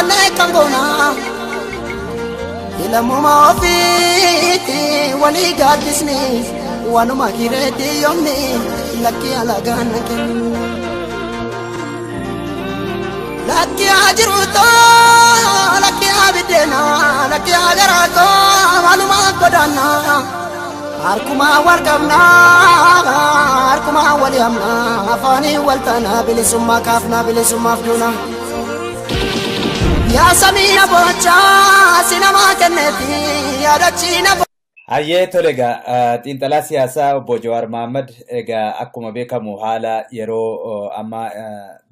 Dhaabannee kan goona. Ilamuma ofiitti walii gaaddisni waanuma kireetti yoomni lakkii alagaan kennu. Lakkii haa jiruutoo lakkii haa biddeenaa lakkii haa garaatoo maaluma godaannaa. Harkumaa wal qabnaa harkumaa wal yaamnaa afaanii wal taanaa bilisummaa kaafnaa bilisummaaf duunaa. Yaa samiina boochaa si namaa kenneeti yaadachiina. Hayyee tole egaa xiinxalaa siyaasaa obbo Jawaar Mohaammed egaa akkuma beekamu haala yeroo amma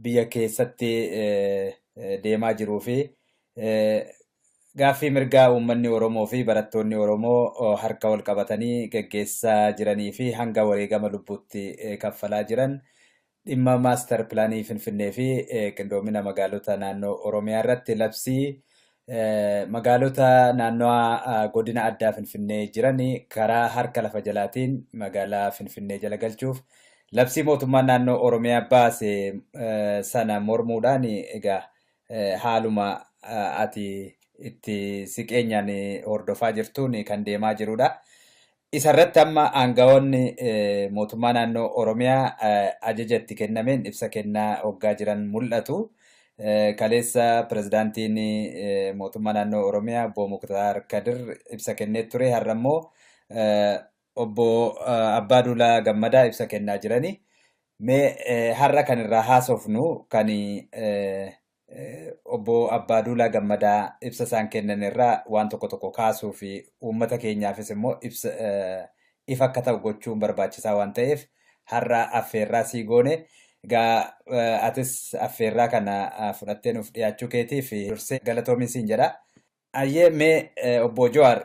biyya keessatti deemaa jiruu fi gaaffii mirgaa uummanni Oromoo fi barattoonni Oromoo harka wal qabatanii geggeessaa jiranii fi hanga wareegama lubbuutti kaffalaa jiran dhimma maastar pilaanii Finfinnee fi qindoomina magaalota naannoo Oromiyaa irratti labsii magaalota naannoo godina addaa Finfinnee jiran karaa harka lafa jalaatiin magaalaa Finfinnee jala galchuuf labsii mootummaan naannoo Oromiyaa baase sana mormuudhaan egaa haaluma ati itti siqeenyaan hordofaa jirtuun kan deemaa jirudha. Isarratti amma aangawoonni mootummaa naannoo Oromiyaa ajaja itti kennameen ibsa kennaa hoggaa jiran mul'atu. Kaleessa pirezidaantiin mootummaa naannoo Oromiyaa obbo Muktaar Kadir ibsa kennee ture. Har'a immoo obbo Abbaaduulaa Gammadaa ibsa kennaa jirani. Mee har'a kan irraa haasofnu kan obbo Abbaaduulaa Gammadaa ibsa isaan kennan irraa waan tokko tokko kaasuu fi uummata keenyaafis immoo ibsa ifa akka ta'u gochuun barbaachisaa waan ta'eef har'a affeerraa sii goone. Egaa atis affeerraa kana fudhattee nuuf dhiyaachuu keetiif dursee galatoomi siin jedha. Ayyee mee obbo Jawaar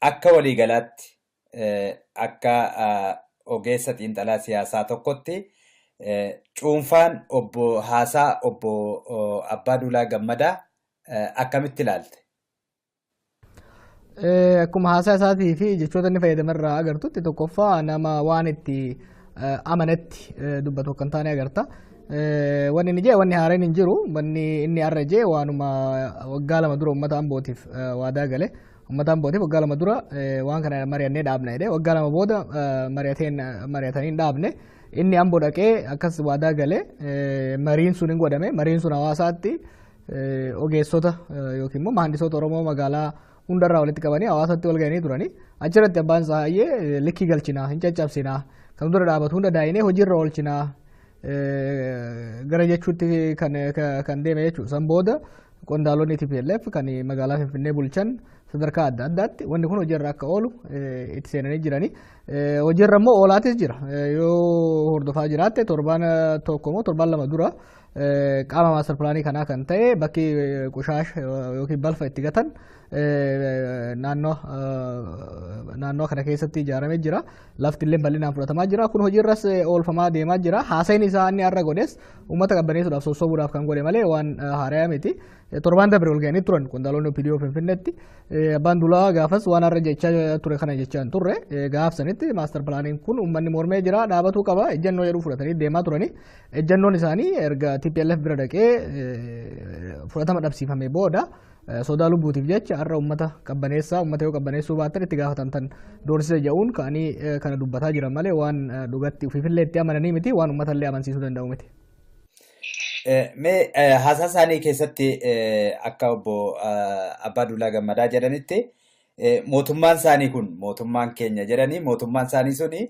akka waliigalaatti akka ogeessa xiinxalaa siyaasaa tokkotti cuunfaan obbo Haasaa obbo Abbaaduulaa Gammadaa akkamitti ilaalte? Akkuma haasaa isaatii fi jechoota inni fayyadamarraa agartutti tokkoffaa nama waan itti amanetti dubbatu akka hin taane agarta. Wanni inni jee wanni haaraan hin jiru wanni inni har'a jee waanuma waggaa 2 dura uummata Ambootiif waadaa gale. Uummata Ambootiif waggaa 2 dura waan kana mari'annee dhaabna jedhee waggaa 2 booda mari'atanii hin dhaabne. Inni Amboo dhaqee akkas waadaa gale mariin sun hin godhame mariin sun hawaasaatti ogeessota yookiin immoo mahandisoota Oromoo magaalaa hundarraa walitti qabanii hawaasatti wal ga'anii turanii achirratti abbaan isaa hayyee likkii galchinaa hin caccabsinaa kan dura dhaabatu hunda daa'inee hojiirra oolchinaa gara jechuutti kan deeme jechuudha. San booda qondaalonni TPLF kan magaalaa Finfinnee bulchan sadarkaa adda addaatti wanni kun hojiirra akka oolu itti seenanii jirani. Hojiirra immoo oolaatis jira. Yoo hordofaa jiraatte torbaan tokko immoo torbaan 2 dura qaama maastar pilaanii kanaa kan ta'e bakki qushaasha yookiin balfa itti gatan naannoo kana keessatti ijaaramee jira. Lafti illee bal'inaan fudhatamaa jira. Kun hojiirras oolfamaa deemaa jira. Haasaan isaa inni har'a godhes uummata qabbaneessuudhaaf sossobuudhaaf kan godhe malee waan haaraa miti. Torbaan dabre ol ga'anii turan qondaalonni OPDO Finfinneetti. Abbaan Duulaa gaafas waan har'a jechaa ture kana jechaa hin turre. Gaaf sanitti maastar pilaaniin kun uummanni mormee jira dhaabatuu qaba ejjennoo jedhu fudhatanii deemaa turani. Ejjennoon isaanii erga TPLF bira dhaqee fudhatama dhabsiifame booda sodaa lubbuutiif jecha har'a uummata qabbaneessaa uummata yoo qabbaneessuu baattan itti gaafatamtan doorsisa jedhuun ka'anii kana dubbataa jiran malee waan dhugatti ofiifillee itti amananii miti waan uummata illee amansiisuu danda'u miti. Mee haasaa isaanii keessatti akka obbo Abbaaduulaa Gammadaa jedhanitti mootummaan isaanii kun mootummaan keenya jedhanii mootummaan isaanii suni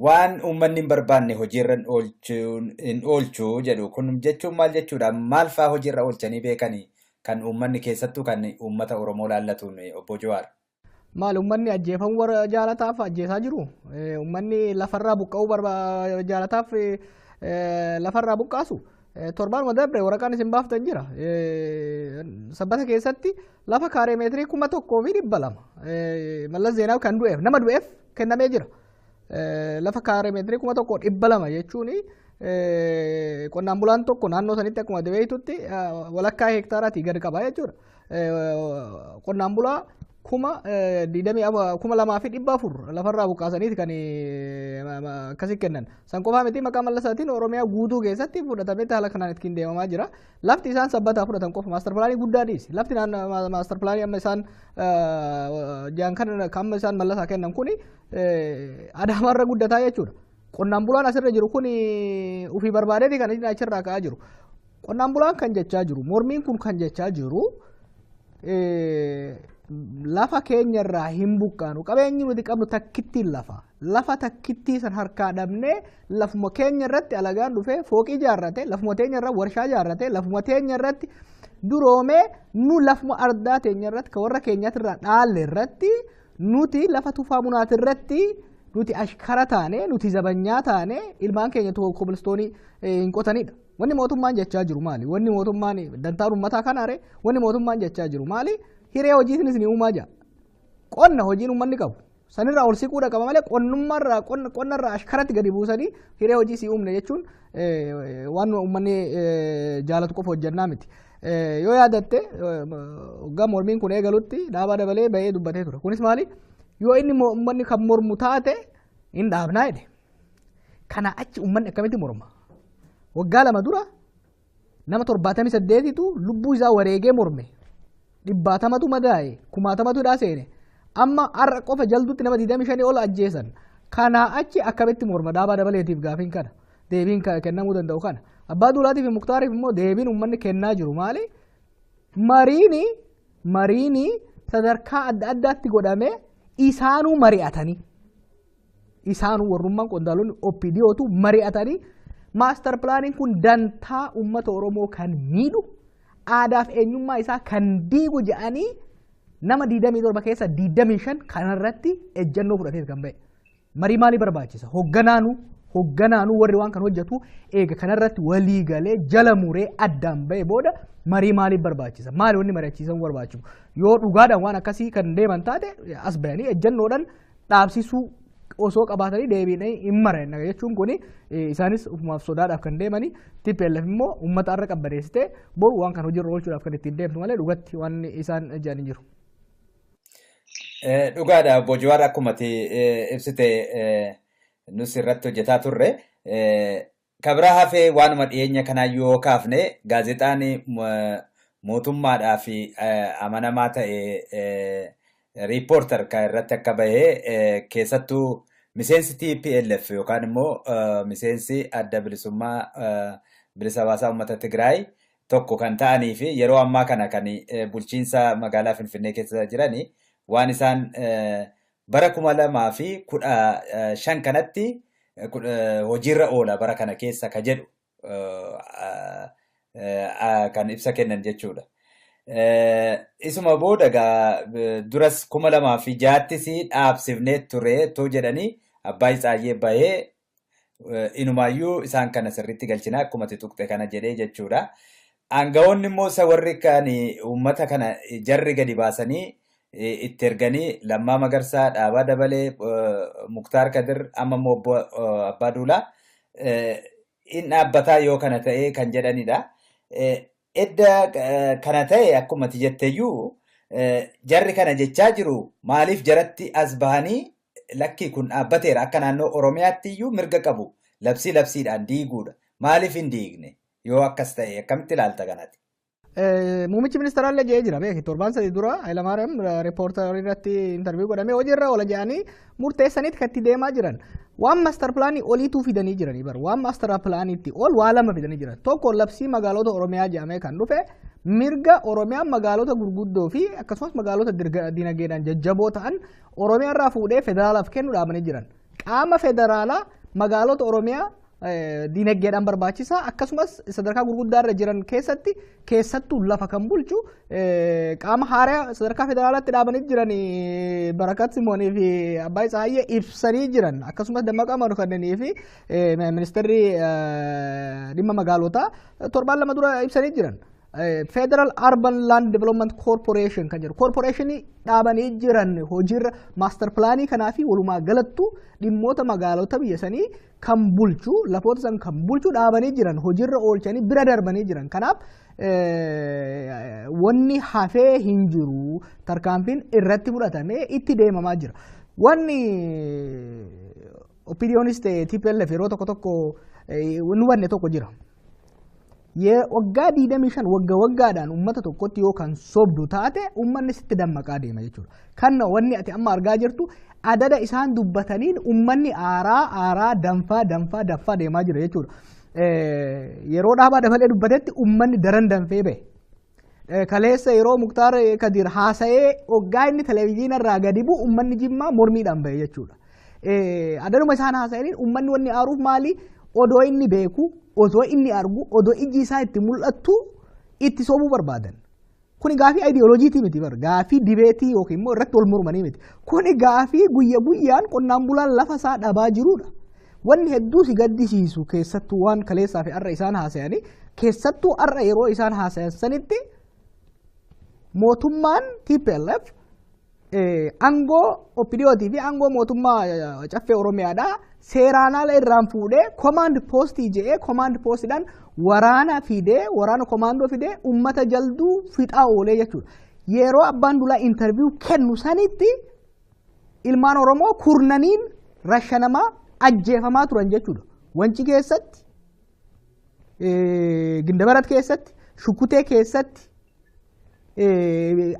waan uummanni hin barbaanne hojiirra hin oolchuu jedhu. Kun jechuun maal jechuudha? Maal fa'aa hojiirra oolchanii beekanii kan uummanni keessattuu kan uummata Oromoo laallatuun obbo Jawaar? Maal uummanni ajjeefamuu jaalataaf ajjeesaa jiru? Uummanni lafarraa buqqa'uu jaalataaf lafarraa buqqaasu? Torbaanuma dabre waraqaan isin baaftan jira. Sabbata keessatti lafa kaaree meetirii 1200 Mallas Zeenaawi kan du'eef nama du'eef kennamee jira. Lafa kaaree meetirii 1200 jechuun qonnaan bulaan tokko naannoo sanitti akkuma beektutti walakkaa heektaaraatii gad qaba jechuudha. Qonnaan bulaa 24,000 lafarraa buqqaasaniiti kan akkasi kennan. San qofaa miti, maqaa Mallasaatiin Oromiyaa guutuu keessatti fudhatamee haala kanaan ittiin deemamaa jira. Lafti isaan Sabbataa fudhatan qofa maastar pilaanii guddaa dhiisi. Lafti maastar pilaanii amma isaan jaan kan amma isaan Mallasaa kennan kuni Adaamaarra guddataa jechuudha. Qonnaan bulaan asirra jiru kun ofii barbaadeeti kan inni achirraa ka'aa jiru. Qonnaan bulaan kan jechaa jiru, mormiin kun kan jechaa jiru, lafa keenyarraa hin buqqaanu, qabeenyi nuti qabnu takkittiin lafa takkittii san harkaa dhabnee, lafuma keenya irratti alagaan dhufee fooqii ijaarrate, lafuma teenya irra warshaa ijaarrate, lafuma teenya irratti duroomee, nu lafuma ardaa teenya irratti ka warra keenyatirraa dhaalle irratti, nuti lafa Tufaa Munaati irratti nuti ashkara taane, nuti zabanyaa taane, ilmaan keenya kobilistoonii hin qotanidha. Wanni mootummaan jechaa jiru maali? Wanni mootummaan dantaan uummataa kanaare, wanni mootummaan jechaa jiru maali? Hiree hojiitinis ni uumaa jira. Qonna hojiin uummanni qabu sanirraa ol siquudha qaba malee, qonnummaarraa qonnarraa ashkaratti gadi buusanii hiree hojii sii uumne jechuun waan uummanni jaalatu qofa hojjannaa miti. Yoo yaadatte, waggaa mormiin kun eegalutti Dhaabaa Dabalee bahee dubbatee ture. Kunis maali? Yoo inni uummanni kan mormu taate hin dhaabnaa jedhe. Kana achi uummanni akkamitti morma? Waggaa 2 dura nama 78tu lubbuu isaa wareegee morme. Dhibbaatamatu madaa'e, kumaatamatu hidhaa seene. Amma har'a qofa Jalduutti nama 25 ol ajjeesan. Kanaa achi akkamitti morma? Dhaabaa Dabaleetiif gaafiin kana. Deebiin kennamuu danda'u kana. Abbaa Duulaatiif fi Muktaariif immoo deebiin uummanni kennaa jiru maali? Mariini sadarkaa adda addaatti godhamee isaanuu mari'atanii, isaanuu warrummaan qondaalonni OPDOtu mari'atanii, maastar pilaaniin kun dantaa uummata Oromoo kan miidhu, aadaaf eenyummaa isaa kan diigu jedhanii, nama 27 keessa 25 kanarratti ejjennoo fudhatee kan ba'e. Marii maalii barbaachisa? Hogganaanuu warri waan kan hojjetu eega kanarratti walii galee jala muree addaan ba'e booda marii maaliif barbaachisa? Maali wanni mari'achiisan barbaachisu? Yoo dhugaadhaan waan akkasii kan deeman taate, as bayanii ejjennoodhaan dhaabsisuu osoo qabaatanii deebiinee hin maranna jechuun kuni isaanis ofumaaf sodaadhaaf kan deemanii, TPLF immoo uummata har'a qabbaneessitee boru waan kan hojiirra oolchuudhaaf kan ittiin deemtu malee dhugatti waan isaan jedhan hin jiru. Dhugaadha, obbo Jawaar, akkuma ibsite nus irratti hojjetaa turre. Kabira hafee waanuma dhiyeenya kanaa yoo kaafne, gaazexaan mootummaadhaa fi amanamaa ta'e Riippoortar kan irratti akka bahee, keessattuu miseensi TPLF yookaan immoo miseensi Adda Bilisummaa Bilisa Baasaa Uummata Tigraay tokko kan ta'anii fi yeroo ammaa kana kan bulchiinsa magaalaa Finfinnee keessa jiranii, waan isaan bara 2015 kanatti hojiirra oola bara kana keessa ka jedhu kan ibsa kennan jechuudha. Isuma booda gaa duras 2006ttis dhaabsifnee ture too jedhanii, Abbaay Tsaayyee bahee inumaayyuu isaan kana sirriitti galchinaa akkuma tuqxe kana jedhee jechuudha. Aangawoonni immoo isa warri kan uummata kana jarri gadi baasanii itti erganii, Lammaa Magarsaa, Dhaabaa Dabalee, Muktaar Kadir, amma immoo obbo Abbaa Duulaa in dhaabbataa yoo kana ta'ee kan jedhanidha. Edda kana ta'e, akkuma ati jetteyyuu jarri kana jechaa jiru, maaliif jaratti as bahanii lakkii kun dhaabbateera, akka naannoo Oromiyaatti iyyuu mirga qabu labsii labsiidhaan diiguudha. Maaliif hin diigne yoo akkas ta'e? Akkamitti ilaalta kanati? Muummichi ministeeraallee jedhee jira, beeki, torbaan 3 dura Hayilamaariyaam Riippoortarii irratti interview godhamee hojiirra oola jedhanii murteessaniiti kan itti deemaa jiran. Waan maastar pilaanii oliituu fidanii jiranii bara, waan maastar pilaaniitti ol waa lama fidanii jiran. Tokko, labsii magaalota Oromiyaa jedhamee kan dhufe, mirga Oromiyaan magaalota gurguddoo fi akkasumas magaalota dinagdeedhaan jajjaboo ta'an Oromiyaa irraa fuudhee federaalaaf kennu dhaabanii jiran. Qaama federaalaa magaalota Oromiyaa dinagdeedhaan barbaachisaa akkasumas sadarkaa gurguddaa irra jiran keessatti keessattuu lafa kan bulchu qaama haaraa sadarkaa federaalaatti dhaabanii jiran Barakat Simoonii fi Abbaay Tsaayyee ibsanii jiran, akkasumas Dammaqaa Mokonninii fi ministeerri dhimma magaalotaa torbaan 2 dura ibsanii jiran. Federal Urban Land Development Corporation kan jedhu corporationii dhaabanii jiran hojiirra master pilaanii kanaa fi walumaa galattu dhimmoota magaalota biyya sanii kan bulchu, lafoota san kan bulchu dhaabanii jiran, hojiirra oolchanii bira darbanii jiran. Kanaaf wanni hafee hin jiru, tarkaanfiin irratti fudhatamee itti deemamaa jira. Wanni OPDOnis ta'e TPLF yeroo tokko tokko nu hubanne tokko jira. Waggaa 25 wagga waggaadhaan uummata tokkotti yoo kan sobdu taate, uummanni sitti dammaqaa deema jechuudha. Kan wanni ati amma argaa jirtu, adada isaan dubbataniin uummanni aaraa aaraa, danfaa danfaa danfaa deemaa jira jechuudha. Yeroo Dhaabaa Dabalee dubbatetti uummanni daran danfee bahe. Kaleessa yeroo Muktaar Kadir haasa'ee, waggaa inni televezyiina irraa gadi bu'u, uummanni Jimmaa mormiidhaan bahe jechuudha. Adaduma isaan haasa'aniin uummanni wanni aaruuf maali? Odoo inni beeku, osoo inni argu, odoo ijji isaa itti mul'attu itti sobuu barbaadan. Kuni gaafii ayidiyooloojiitii miti bar, gaafii dibeetii yookiin immoo irratti wal mormanii miti. Kuni gaafii guyya guyyaan qonnaan bulaan lafa isaa dhabaa jirudha. Wanni hedduu si gaddisiisu, keessattuu waan kaleessaa fi har'a isaan haasa'anii, keessattuu har'a yeroo isaan haasayan sanitti, mootummaan TPLF aangoo OPDOtii fi aangoo mootummaa Caffee Oromiyaadhaa seeraan ala irraan fuudhee, command postii jedhee, command postiidhaan waraana fidee, waraana komaandoo fidee uummata Jalduu fixaa oolee jechuudha. Yeroo Abbaan Duulaa interview kennu sanitti ilmaan Oromoo kurnaniin rashanamaa ajjeefamaa turan jechuudha. Wanci keessatti, Gindabarat keessatti, Shukutee keessatti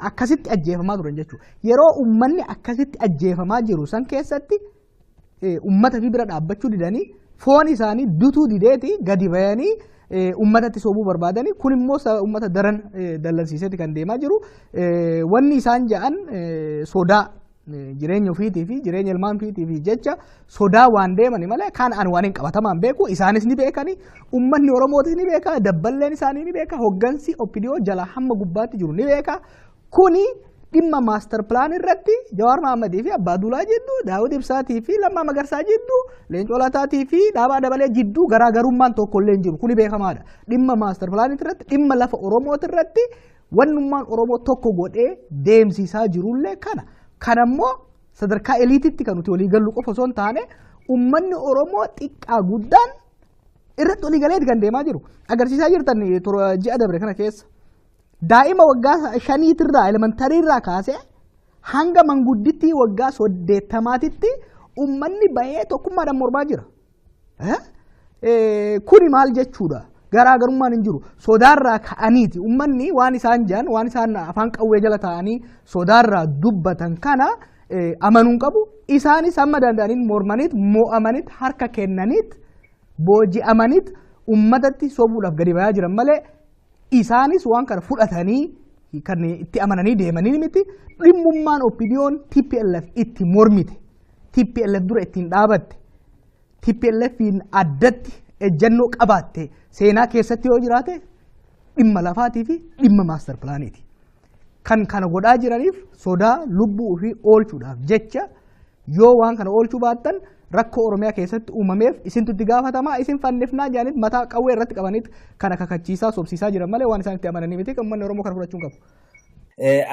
akkasitti ajjeefamaa turan jechuudha. Yeroo uummanni akkasitti ajjeefamaa jiru san keessatti uummata fi bira dhaabbachuu didanii, foon isaanii dutuu dideeti gadi bayanii uummatatti sobuu barbaadanii, kun immoo uummata daran dallansiiseeti kan deemaa jiru. Wanni isaan ja'an sodaa jireenya ofiitii fi jireenya ilmaan ofiitii fi jecha sodaa waan deemani malee, kan an waan hin qabatamaan beeku, isaanis ni beekani, uummanni Oromootis ni beeka, dabballeen isaanii ni beeka, hoggansi OPDO jala hamma gubbaatti jiru ni beeka. Kuni dhimma master plan irratti Jawaar Mahammadii fi Abbaa Duulaa jidduu, Daawud Ibsaatii fi Lammaa Magarsaa jidduu, Leencoo Lataatii fi Dhaabaa Dabalee jidduu garaagarummaan tokko illee hin jiru. Kuni beekamaadha. Dhimma master plan irratti, dhimma lafa Oromooti irratti wannummaan Oromoo tokko godhee deemsisaa jirullee kana. Kanammoo sadarkaa eliititti kan nuti walii gallu qofa osoo hin taane, uummanni Oromoo xiqqaa guddaan irratti walii galeeti kan deemaa jiru. Agarsiisaa jirtan ji'a dabre kana keessa. Daa'ima waggaa 5tirraa, elementaryirraa kaasee hanga mangudditti waggaa 80tti uummanni bahee tokkummaadhaan mormaa jira. Kuni maal jechuudha? Garaagarummaan hin jiru. Sodaarraa ka'aniiti. Uummanni waan isaan jedhan, waan isaan afaan qawwee jala taa'anii sodaarraa dubbatan kana amanuu hin qabu. Isaanis hamma danda'aniin mormaniit, mo'amaniit, harka kennaniit, booji'amaniit uummatatti sobuudhaaf gadi bayaa jiran malee, isaanis waan kana fudhatanii kan itti amananii deemanii miti. Dhimmummaan OPDO'n TPLF itti mormite, TPLF dura ittiin dhaabatte, TPLFin addatti ejjennoo qabaatte seenaa keessatti yoo jiraate, dhimma lafaatii fi dhimma master planiiti. Kan kana godhaa jiraniif sodaa lubbuu ofii oolchuudhaaf jecha, yoo waan kana oolchuu baattan rakkoo Oromiyaa keessatti uumameef isintu itti gaafatamaa, isin fannifnaa jedhaniit mataa qawwee irratti qabaniit kana kakachiisaa sobsiisaa jiran malee, waan isaan itti amananii miti. Uummanni Oromoo kana fudhachuu hin qabu.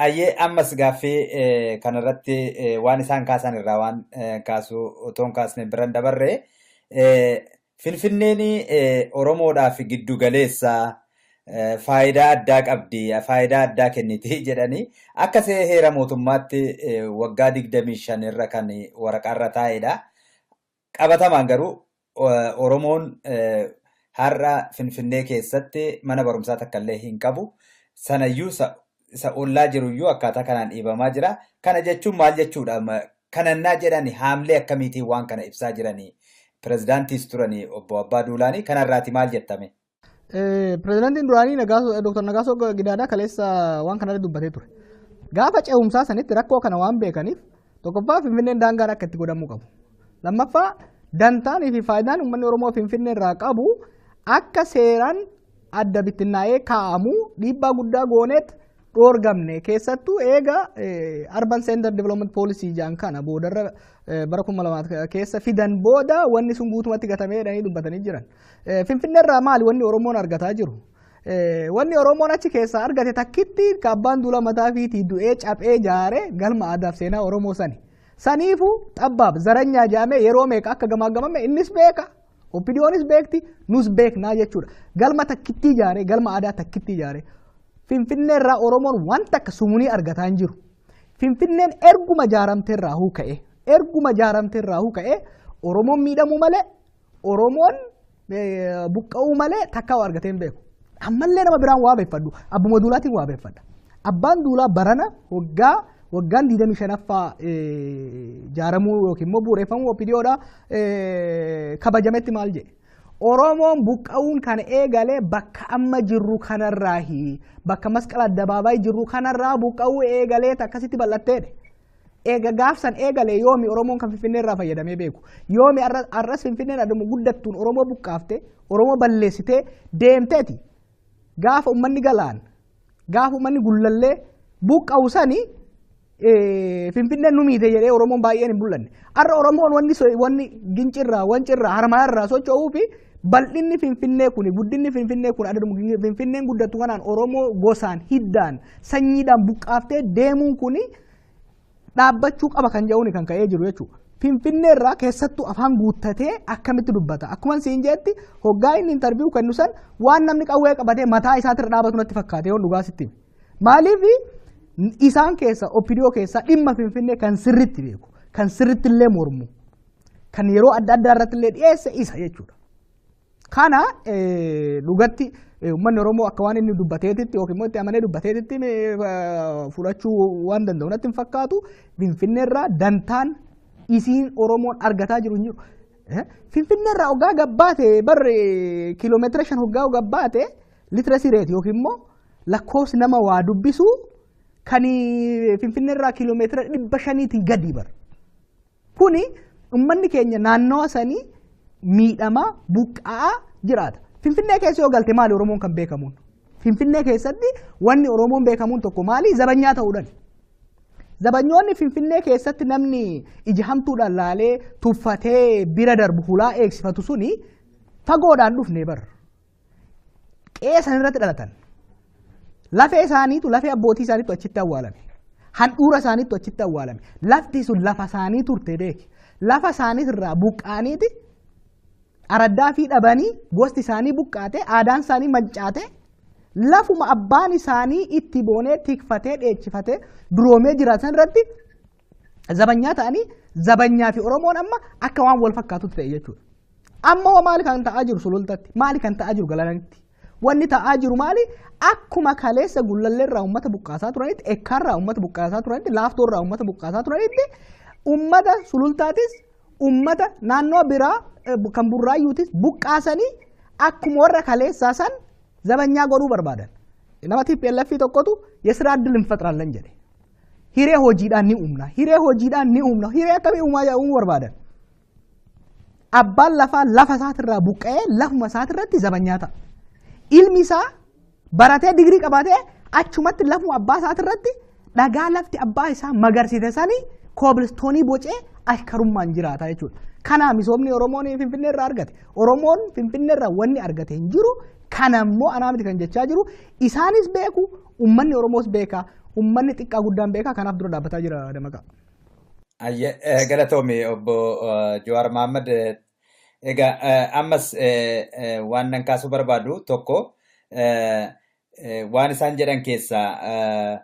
Ayyee, ammas gaaffii kanarratti waan isaan kaasan irraa waan kaasu otoo hin kaasne biran dabarre, Finfinneen Oromoodhaaf giddu galeessa, faayidaa addaa qabdi, faayidaa addaa kenniti jedhanii, akka heera mootummaatti waggaa 25 irra kan waraqaarra taa'edha. Qabatamaan garuu Oromoon har'a Finfinnee keessatti mana barumsaa takka illee hin qabu. Sanayyuu isa ollaa jiruyyuu akkaataa kanaan dhiibamaa jira. Kana jechuun maal jechuudha? Kanannaa jedhani haamlee akkamiitiin waan kana ibsaa jiranii? Pirezidaantiis turanii obbo Abbaa Duulaanii, kanarraati maal jettame? Pirezidaantiin duraanii Dr. Nagaasoo Gidaadaa kaleessa waan kanarratti dubbatee ture. Gaafa ce'umsaa sanitti rakkoo kana waan beekaniif, tokkoffaa Finfinneen daangaan akka itti godhamuu qabu. Lammaffaa, dantaanii fi faayidaan uummanni Oromoo Finfinnee irraa qabu akka seeraan adda bittinnaa'ee kaa'amu dhiibbaa guddaa gooneet dhoorgamne. Keessattuu eega Urban Center Development Policy jedhan kana boodarra bara 2000 keessa fidan booda, wanni sun guutumatti gatamee jedhanii dubbatanii jiran. Finfinnee irraa maali wanni Oromoon argataa jiru? Wanni Oromoon achi keessaa argate takkitti ka abbaan duula mataa fiitii du'ee caphee jaare galma aadaaf seenaa Oromoo sani. Saniifuu xabbaab zaranyaa jaamee yeroo meeqa akka gamaagamame innis beeka. OPDOnis beekti, nus beeknaa jechuudha. Galma takkittii jaare, galma aadaa takkittii jaare. Finfinnee irraa Oromoon wanta akka sumunii argataa hin jiru. Finfinneen erguma jaaramte irraa ka'e, erguma jaaramte irraa ka'e Oromoon miidhamuu malee, Oromoon buqqa'uu malee takka waa argatee hin beeku. Ammallee nama biraan waa beeffadhu, abbuma duulaatiin waa beeffadha. Abbaan duulaa barana waggaa waggaan 25ffaa jaaramuu yookiin immoo bu'uureffamuu OPDOdha kabajametti maal jedhe? Oromoon buqqa'uun kan eegale bakka amma jirru kanarraahi, bakka masqala addabaabaayii jirru kanarraa buqqa'uu eegalee akkasitti bal'atteedha. Eega gaafsan eegale yoomi Oromoon kan Finfinnee irraa fayyadamee beeku? Yoomi arras Finfinneen adumu guddattuun Oromoo buqqaaftee, Oromoo balleessitee deemteeti. Gaafa uummanni galaan, gaafa uummanni gullallee buqqa'u sani Finfinneen nu miite jedhee Oromoon baay'een hin bullanne. Har'a Oromoon wanni gincirraa, wancirraa, harmaarraa socho'uu fi bal'inni Finfinnee kuni, guddinni Finfinnee kun adaduma Finfinneen guddattu kanaan Oromoo gosaan, hiddaan, sanyiidhaan buqqaaftee deemuun kuni dhaabbachuu qaba kan jedhuuni kan ka'ee jiru jechuudha. Finfinnee irraa keessattuu afaan guuttatee akkamitti dubbata? Akkuma siin jeetti hoggaa inni intarviiyuu kennu san waan namni qawwee qabatee mataa isaatirra dhaabatu natti fakkaate yoon dhugaa sitti hime. Maaliif isaan keessa OPDO keessa dhimma Finfinnee kan sirritti beeku, kan sirritti illee mormu, kan yeroo adda addaa irratti illee dhiyeesse isa jechuudha. Kana dhugatti uummanni Oromoo akka waan inni dubbateetitti yookiin immoo itti amanee dubbateetitti fudhachuu waan danda'u natti hin fakkaatu. Finfinnee irraa dantaan isiin Oromoon argataa jiru hin jiru. Finfinnee irraa hoggaa gabbaate barri kiiloomeetira 5 hoggaa gabbaate literacy rate yookiin immoo lakkoofsi nama waa dubbisu kan Finfinnee irraa kiiloomeetira 500tiin gadi bara. Kuni uummanni keenya naannawa sanii miidhamaa buqqa'aa jiraata. Finfinnee keessa yoo galte maali Oromoon kan beekamuun? Finfinnee keessatti wanni Oromoon beekamuun tokko maali? Zabanyaa ta'uudhaan. Zabanyoonni Finfinnee keessatti namni ija hamtuudhaan laalee tuffatee bira darbu hulaa eegsifatu suni fagoodhaan dhufne bar. Qe'ee san irratti dhalatan. Lafee isaaniitu, lafee abbootii isaaniitu achitti awwaalame. Handhuura isaaniitu achitti awwaalame. Lafti sun lafa isaanii turte beeki. Lafa isaaniitirraa buqqaaniiti araddaa fi dhabanii gosti isaanii buqqaate, aadaan isaanii mancaate, lafuma abbaan isaanii itti boonee tikfatee dheechifatee duroomee jiraatan irratti zabanyaa ta'anii zabanyaa fi Oromoon amma akka waan wal fakkaatutti ta'e jechuudha. Amma hoo maali kan ta'aa jiru sulultatti? Maali kan ta'aa jiru galananitti? Wanni ta'aa jiru maali? Akkuma kaleessa gullalleerraa uummata buqqaasaa turanitti, ekkaarraa uummata buqqaasaa turanitti, laaftoorraa uummata buqqaasaa turanitti, uummata sulultaatis uummata naannoo biraa kan burraayyuutis buqqaasanii akkuma warra kaleessaa san zabanyaa godhuu barbaadan. Nama TPLF tokkotu የስራ እድል እንፈጥራለን jedhe. Hiree hojiidhaan ni uumna. Hiree hojiidhaan ni uumna. Hiree akkamii uumuu barbaadan? Abbaan lafaa lafa isaatirraa buqqa'ee lafuma isaatirratti zabanyaa ta'a. Ilmi isaa baratee digirii qabatee achumatti lafuma abbaa isaatirratti dhagaa lafti abbaa isaa magarsite sanii koobilistoonii bocee ashkarummaan jiraata jechuudha. Kana misoomni Oromoon Finfinnee irraa argate. Oromoon Finfinnee irraa wanni argate hin jiru. Kana immoo anaa miti kan jechaa jiru. Isaanis beeku, uummanni Oromoos beeka, uummanni xiqqaa guddaan beeka. Kanaaf dura dhaabbataa jira Damaqaa. Galatoomi obbo Jawaar Mohaammed. Egaa ammas waan nan kaasuu barbaadu tokko waan isaan jedhan keessaa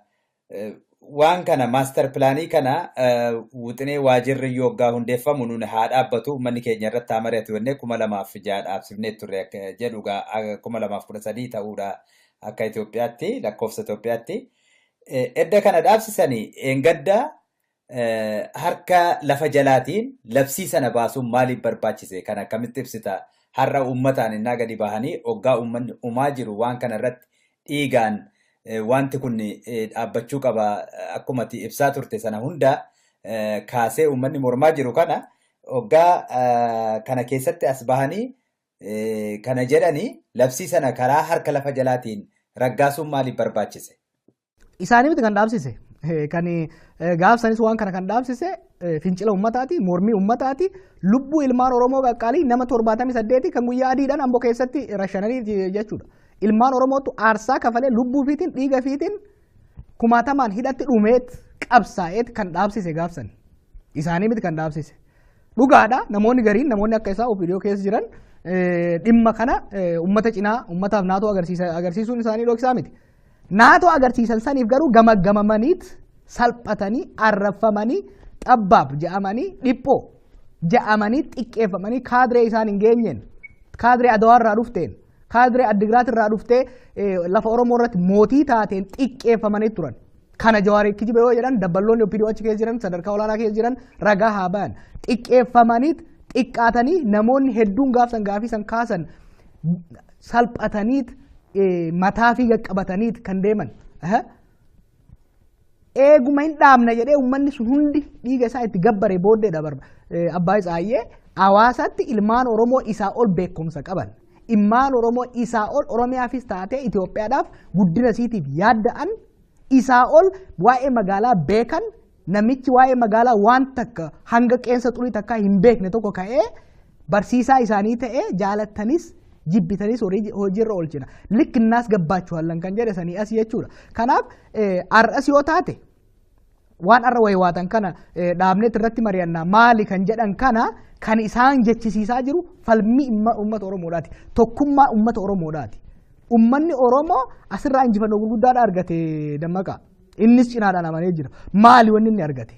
waan kana maastar pilaanii kana wixinee waajirri yoggaa hundeeffamu nun haa dhaabbatu, uummanni keenya irratti haa mari'atu jennee 2006 dhaabsifnee turre jedhu 2013 ta'uudha akka Itoophiyaatti, lakkoofsa Itoophiyaatti. Edda kana dhaabsisanii eengadda harka lafa jalaatiin labsii sana baasuun maaliif barbaachise? Kan akkamitti ibsita? Har'a uummataan innaa gadi bahanii hoggaa uummanni uumaa jiru waan kana irratti dhiigaan wanti kun dhaabbachuu qaba akkuma ibsaa turte sana hunda kaasee uummanni mormaa jiru kana hoggaa kana keessatti as bahanii kana jedhanii labsii sana karaa harka lafa jalaatiin raggaasuun maaliif barbaachise? Isaanii miti kan dhaabsise. Kan gaafsanis waan kana kan dhaabsise fincila uummataati, mormii uummataati, lubbuu ilmaan Oromoo qaqqaalii nama 78 kan guyyaa adiidhaan Amboo keessatti rashananii jechuudha. Ilmaan Oromootu aarsaa kafalee lubbuu fiitiin dhiiga fiitiin kumaatamaan hidhatti dhumeet qabsaa'eet kan dhaabsise gaafsan. Isaanii miti kan dhaabsise. Dhugaadha, namoonni gariin, namoonni akka isaa OPDO keessa jiran dhimma kana uummata cinaa uummataaf naatoo agarsiisuun isaanii dhoksaa miti. Naatoo agarsiisan saniif garuu gamaggamamaniit salphatanii arrafamanii xabbaab je'amanii dhiphoo je'amanii xiqqeeffamanii kaadiree isaan hin geenyeen, kaadiree Adawaa irraa dhufteen, kaadiree Addigiraat irraa dhuftee lafa Oromoo irratti mootii taateen xiqqeeffamanii turan. Kana Jawaar kijiba yoo jedhan dabballoonni OPDO achi keessa jiran sadarkaa olaanaa keessa jiran ragaa haa ba'an. Xiqqeeffamanii xiqqaatanii namoonni hedduun gaafsan gaafii san kaasan salphataniit mataa fi qaqqabataniit kan deeman. Eeguma hin dhaabna jedhee uummanni sun hundi dhiiga isaa itti gabbare booddeedha barba. Abbaa Tsaayyee hawaasatti ilmaan Oromoo isaa ol beekumsa qaban. Ilmaan Oromoo isaa ol Oromiyaafis taatee Itoophiyaadhaaf guddina isiitiif yaadda'an, isaa ol waa'ee magaalaa beekan, namichi waa'ee magaalaa waan takka hanga qeensa xurii takka hin beekne tokko ka'ee barsiisaa isaanii ta'ee jaalattanis jibbitanis hojiirra oolchina. Likkinnaas gabbaachuhallan kan jedhe sanii as jechuudha. Kanaaf har'as yoo taate waan har'a waywaatan kana dhaabneet irratti mari'annaa maali kan jedhan kana kan isaan jechisiisaa jiru falmii uummata Oromoodhaati. Tokkummaa uummata Oromoodhaati. Uummanni Oromoo asirraa injifannoo gurguddaadha argate Dammaqaa. Innis cinaadhaan amanee jira. Maali wanni inni argate?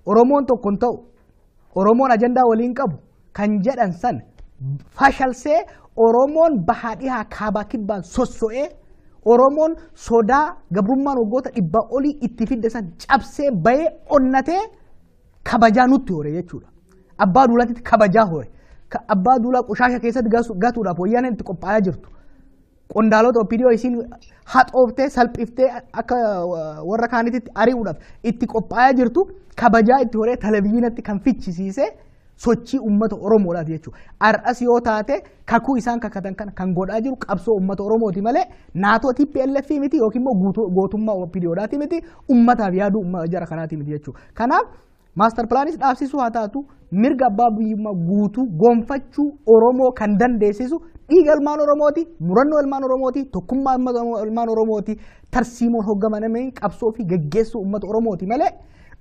Oromoon tokko hin ta'u, Oromoon ajandaa waliin qabu kan jedhan san fashalsee Oromoon bahaa dhihaa kaabaa kibbaan sosso'ee Oromoon sodaa gabrummaan waggoota 100 olii itti fidde san cabsee bahee onnatee kabajaa nutti hore jechuudha. Abbaa Duulaatti kabajaa hore. Abbaa Duulaa qushaasha keessatti gatuudhaaf wayyaaneen itti qophaa'aa jirtu. Qondaalota OPDO isiin haxooftee salphiftee akka warra kaanitti ari'uudhaaf itti qophaa'aa jirtu kabajaa itti horee televizyiinatti kan fichisiisee sochii uummata Oromoodhaati jechuudha. Har'as yoo taate kakuu isaan kakatan kana kan godhaa jiru qabsoo uummata Oromooti malee naatoo TPLF miti yookiin immoo gootummaa OPDOdhaati miti, uummataaf yaaduu jara kanaati miti jechuudha. Kanaaf maastar pilaanis dhaabsisuu haa taatu mirga abbaa biyyummaa guutuu gonfachuu Oromoo kan dandeessisu dhiiga ilmaan Oromooti, murannoo ilmaan Oromooti, tokkummaa ilmaan Oromooti, tarsiimoon hoogganamee qabsoo fi geggeessuu uummata Oromooti malee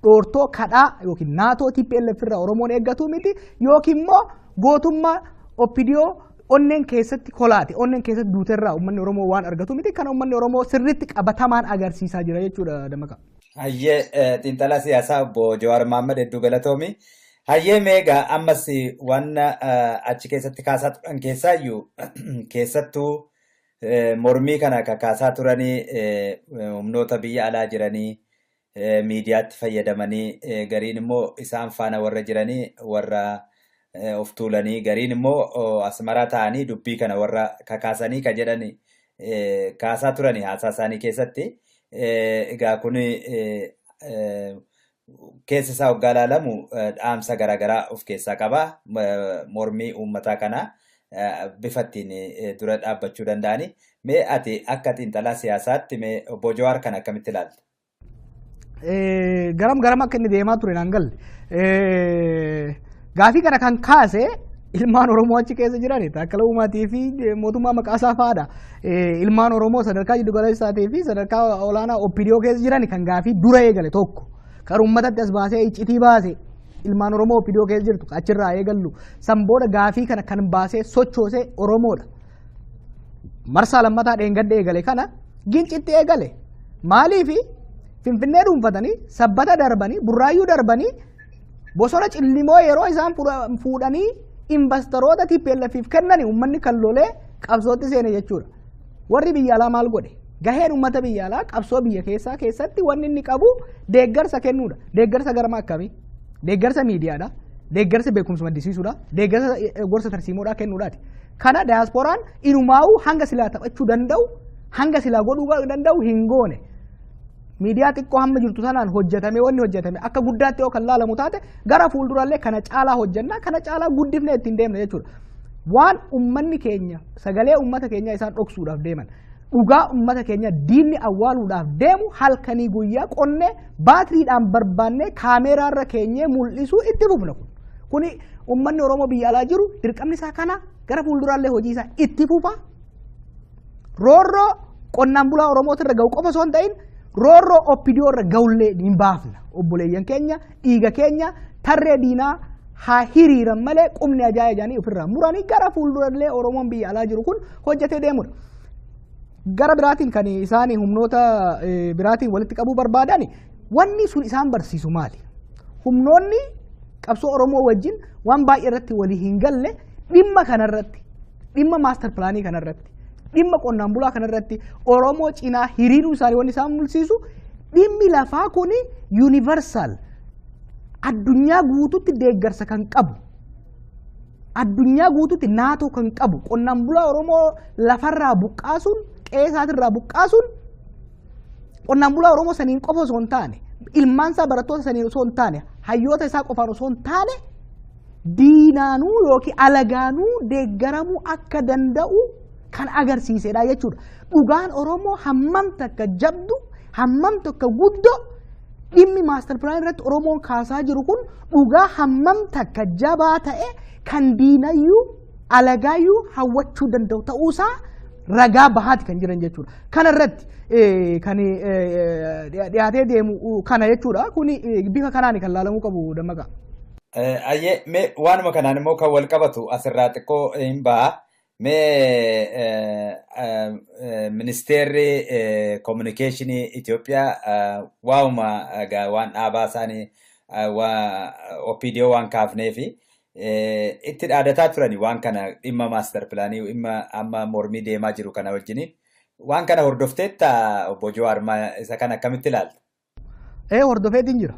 dhoortoo kadhaa yookiin naatoo TPLF irraa Oromoon eeggatu miti yookiin immoo gootummaa OPDO onneen keessatti kolaate onneen keessatti duuterraa uummanni Oromoo waan argatu miti. Kana uummanni Oromoo sirriitti qabatamaan agarsiisaa jira jechuudha Dammaqaa. Hayyee, xiinxalaa siyaasaa obbo Jawaar Mohaammed, hedduu galatoomi. Hayyee, meegaa ammas waan achi keessatti kaasaa turan keessaayyuu keessattuu mormii kana kakaasaa turanii humnoota biyya alaa jiranii miidiyaatti fayyadamanii, gariin immoo isaan faana warra jiranii warra of tuulanii, gariin immoo asmaraa ta'anii dubbii kana warra kakaasanii ka jedhan kaasaa turanii haasaa isaanii keessatti. Egaa kun keessa isaa hoggaa ilaalamu dhaamsa garaagaraa of keessaa qaba. Mormii uummataa kana bifa ittiin dura dhaabbachuu danda'ani. Mee ati akka xiinxalaa siyaasaatti mee obbo Jawaar kana akkamitti ilaalta? Garam garam akka inni deemaa ture naan galle. Gaafii kana kan kaase ilmaan Oromoo achi keessa jiran Taakkala Uumaatii fi mootummaa maqaasaa fa'aadha. Ilmaan Oromoo sadarkaa jiddu galeessaatii fi sadarkaa olaanaa OPDO keessa jiran kan gaafii dura eegale tokko. Kan uummatatti as baasee iccitii baase ilmaan Oromoo OPDO keessa jirtu achirraa eegallu. San booda gaafii kana kan baasee sochoosee Oromoodha. Marsaa lammataa dheengadda eegale kana Gincitti eegale. Maaliifi Finfinnee dhuunfatanii Sabbata darbanii Burraayyuu darbanii bosona Cillimoo yeroo isaan fuudhanii investoroota TPLFif kennani uummanni kan lolee qabsootti seene jechuudha. Warri biyya alaa maal godhe? Gaheen uummata biyya alaa qabsoo biyya keessaa keessatti wanni inni qabu deeggarsa kennuudha. Deeggarsa garma akkamii? Deeggarsa miidiyaadha. Deeggarsa beekumsa maddisiisuudha. Deeggarsa gorsa tarsiimoodhaa kennuudhaati. Kana daayaaspooraan inumaa'uu hanga silaa taphachuu danda'u, hanga silaa godhuu danda'u hin goone. Miidiyaa xiqqoo hamma jirtu sanaan hojjetame wanni hojjetame akka guddaatti yoo kan laalamu taate gara fuuldurallee kana caalaa hojjennaa, kana caalaa guddifnee ittiin deemna jechuudha. Waan uummanni keenya sagalee uummata keenyaa isaan dhoksuudhaaf deeman, dhugaa uummata keenya diinni awwaaluudhaaf deemu halkanii guyyaa qonnee baatiriidhaan barbaannee kaameeraarra keenyee mul'isuu itti fufna kun. Kuni uummanni Oromoo biyya alaa jiru dirqamni isaa kana gara fuulduraallee hojii isaa itti fufa. Roorroo qonnaan bulaa Oromootirra ga'u qofa osoo hin ta'in roorroo OPDO irra ga'ullee hin baafna. Obboleeyyan keenya dhiiga keenya tarree diinaa haa hiriiran malee qubni ajaa'ee jedhanii ofirraa muranii gara fuuldurallee Oromoon biyya alaa jiru kun hojjetee deemudha. Gara biraatiin kan isaan humnoota biraatiin walitti qabuu barbaadan wanni sun isaan barsiisu maali? Humnoonni qabsoo Oromoo wajjin waan baay'ee irratti walii hin galle dhimma kanarratti, dhimma maastar pilaanii kanarratti, dhimma qonnaan bulaa kanarratti Oromoo cinaa hiriiruu isaanii wanni isaan mul'isu dhimmi lafaa kun yuunivarsaal addunyaa guututti deeggarsa kan qabu, addunyaa guututti naatoo kan qabu, qonnaan bulaa Oromoo lafarraa buqqaasuun, qe'ee isaatirraa buqqaasuun qonnaan bulaa Oromoo saniin qofa osoo hin taane, ilmaan isaa barattoota saniin osoo hin taane, hayyoota isaa qofaan osoo hin taane, diinaanuu yookiin alagaanuu deeggaramuu akka danda'u kan agarsiisedha jechuudha. Dhugaan Oromoo hammam takka jabdu, hammam takka guddoo, dhimmi maastar pilaan irratti Oromoon kaasaa jiru kun dhugaa hammam takka jabaa ta'e kan diinayyuu alagaayyuu hawwachuu danda'u ta'uusaa ragaa bahaati kan jiran jechuudha. Kana irratti kan dhiyaatee deemu kana jechuudha. Kuni bifa kanaan kan laalamuu qabu, Dammaqaa. Ayyee, mee waanuma kanaan immoo kan wal qabatu asirraa xiqqoo hin ba'a. Mee ministeerri kominikeeshinii Itoophiyaa waa'uma waan dhaabaa isaanii OPDO waan kaafnee fi itti dhaadataa turani waan kana, dhimma maastar pilaanii, dhimma amma mormii deemaa jiru kana wajjiniin. Waan kana hordofteetta, obbo Jawaar, isa kana akkamitti ilaalta? Ee, hordofeetiin jira.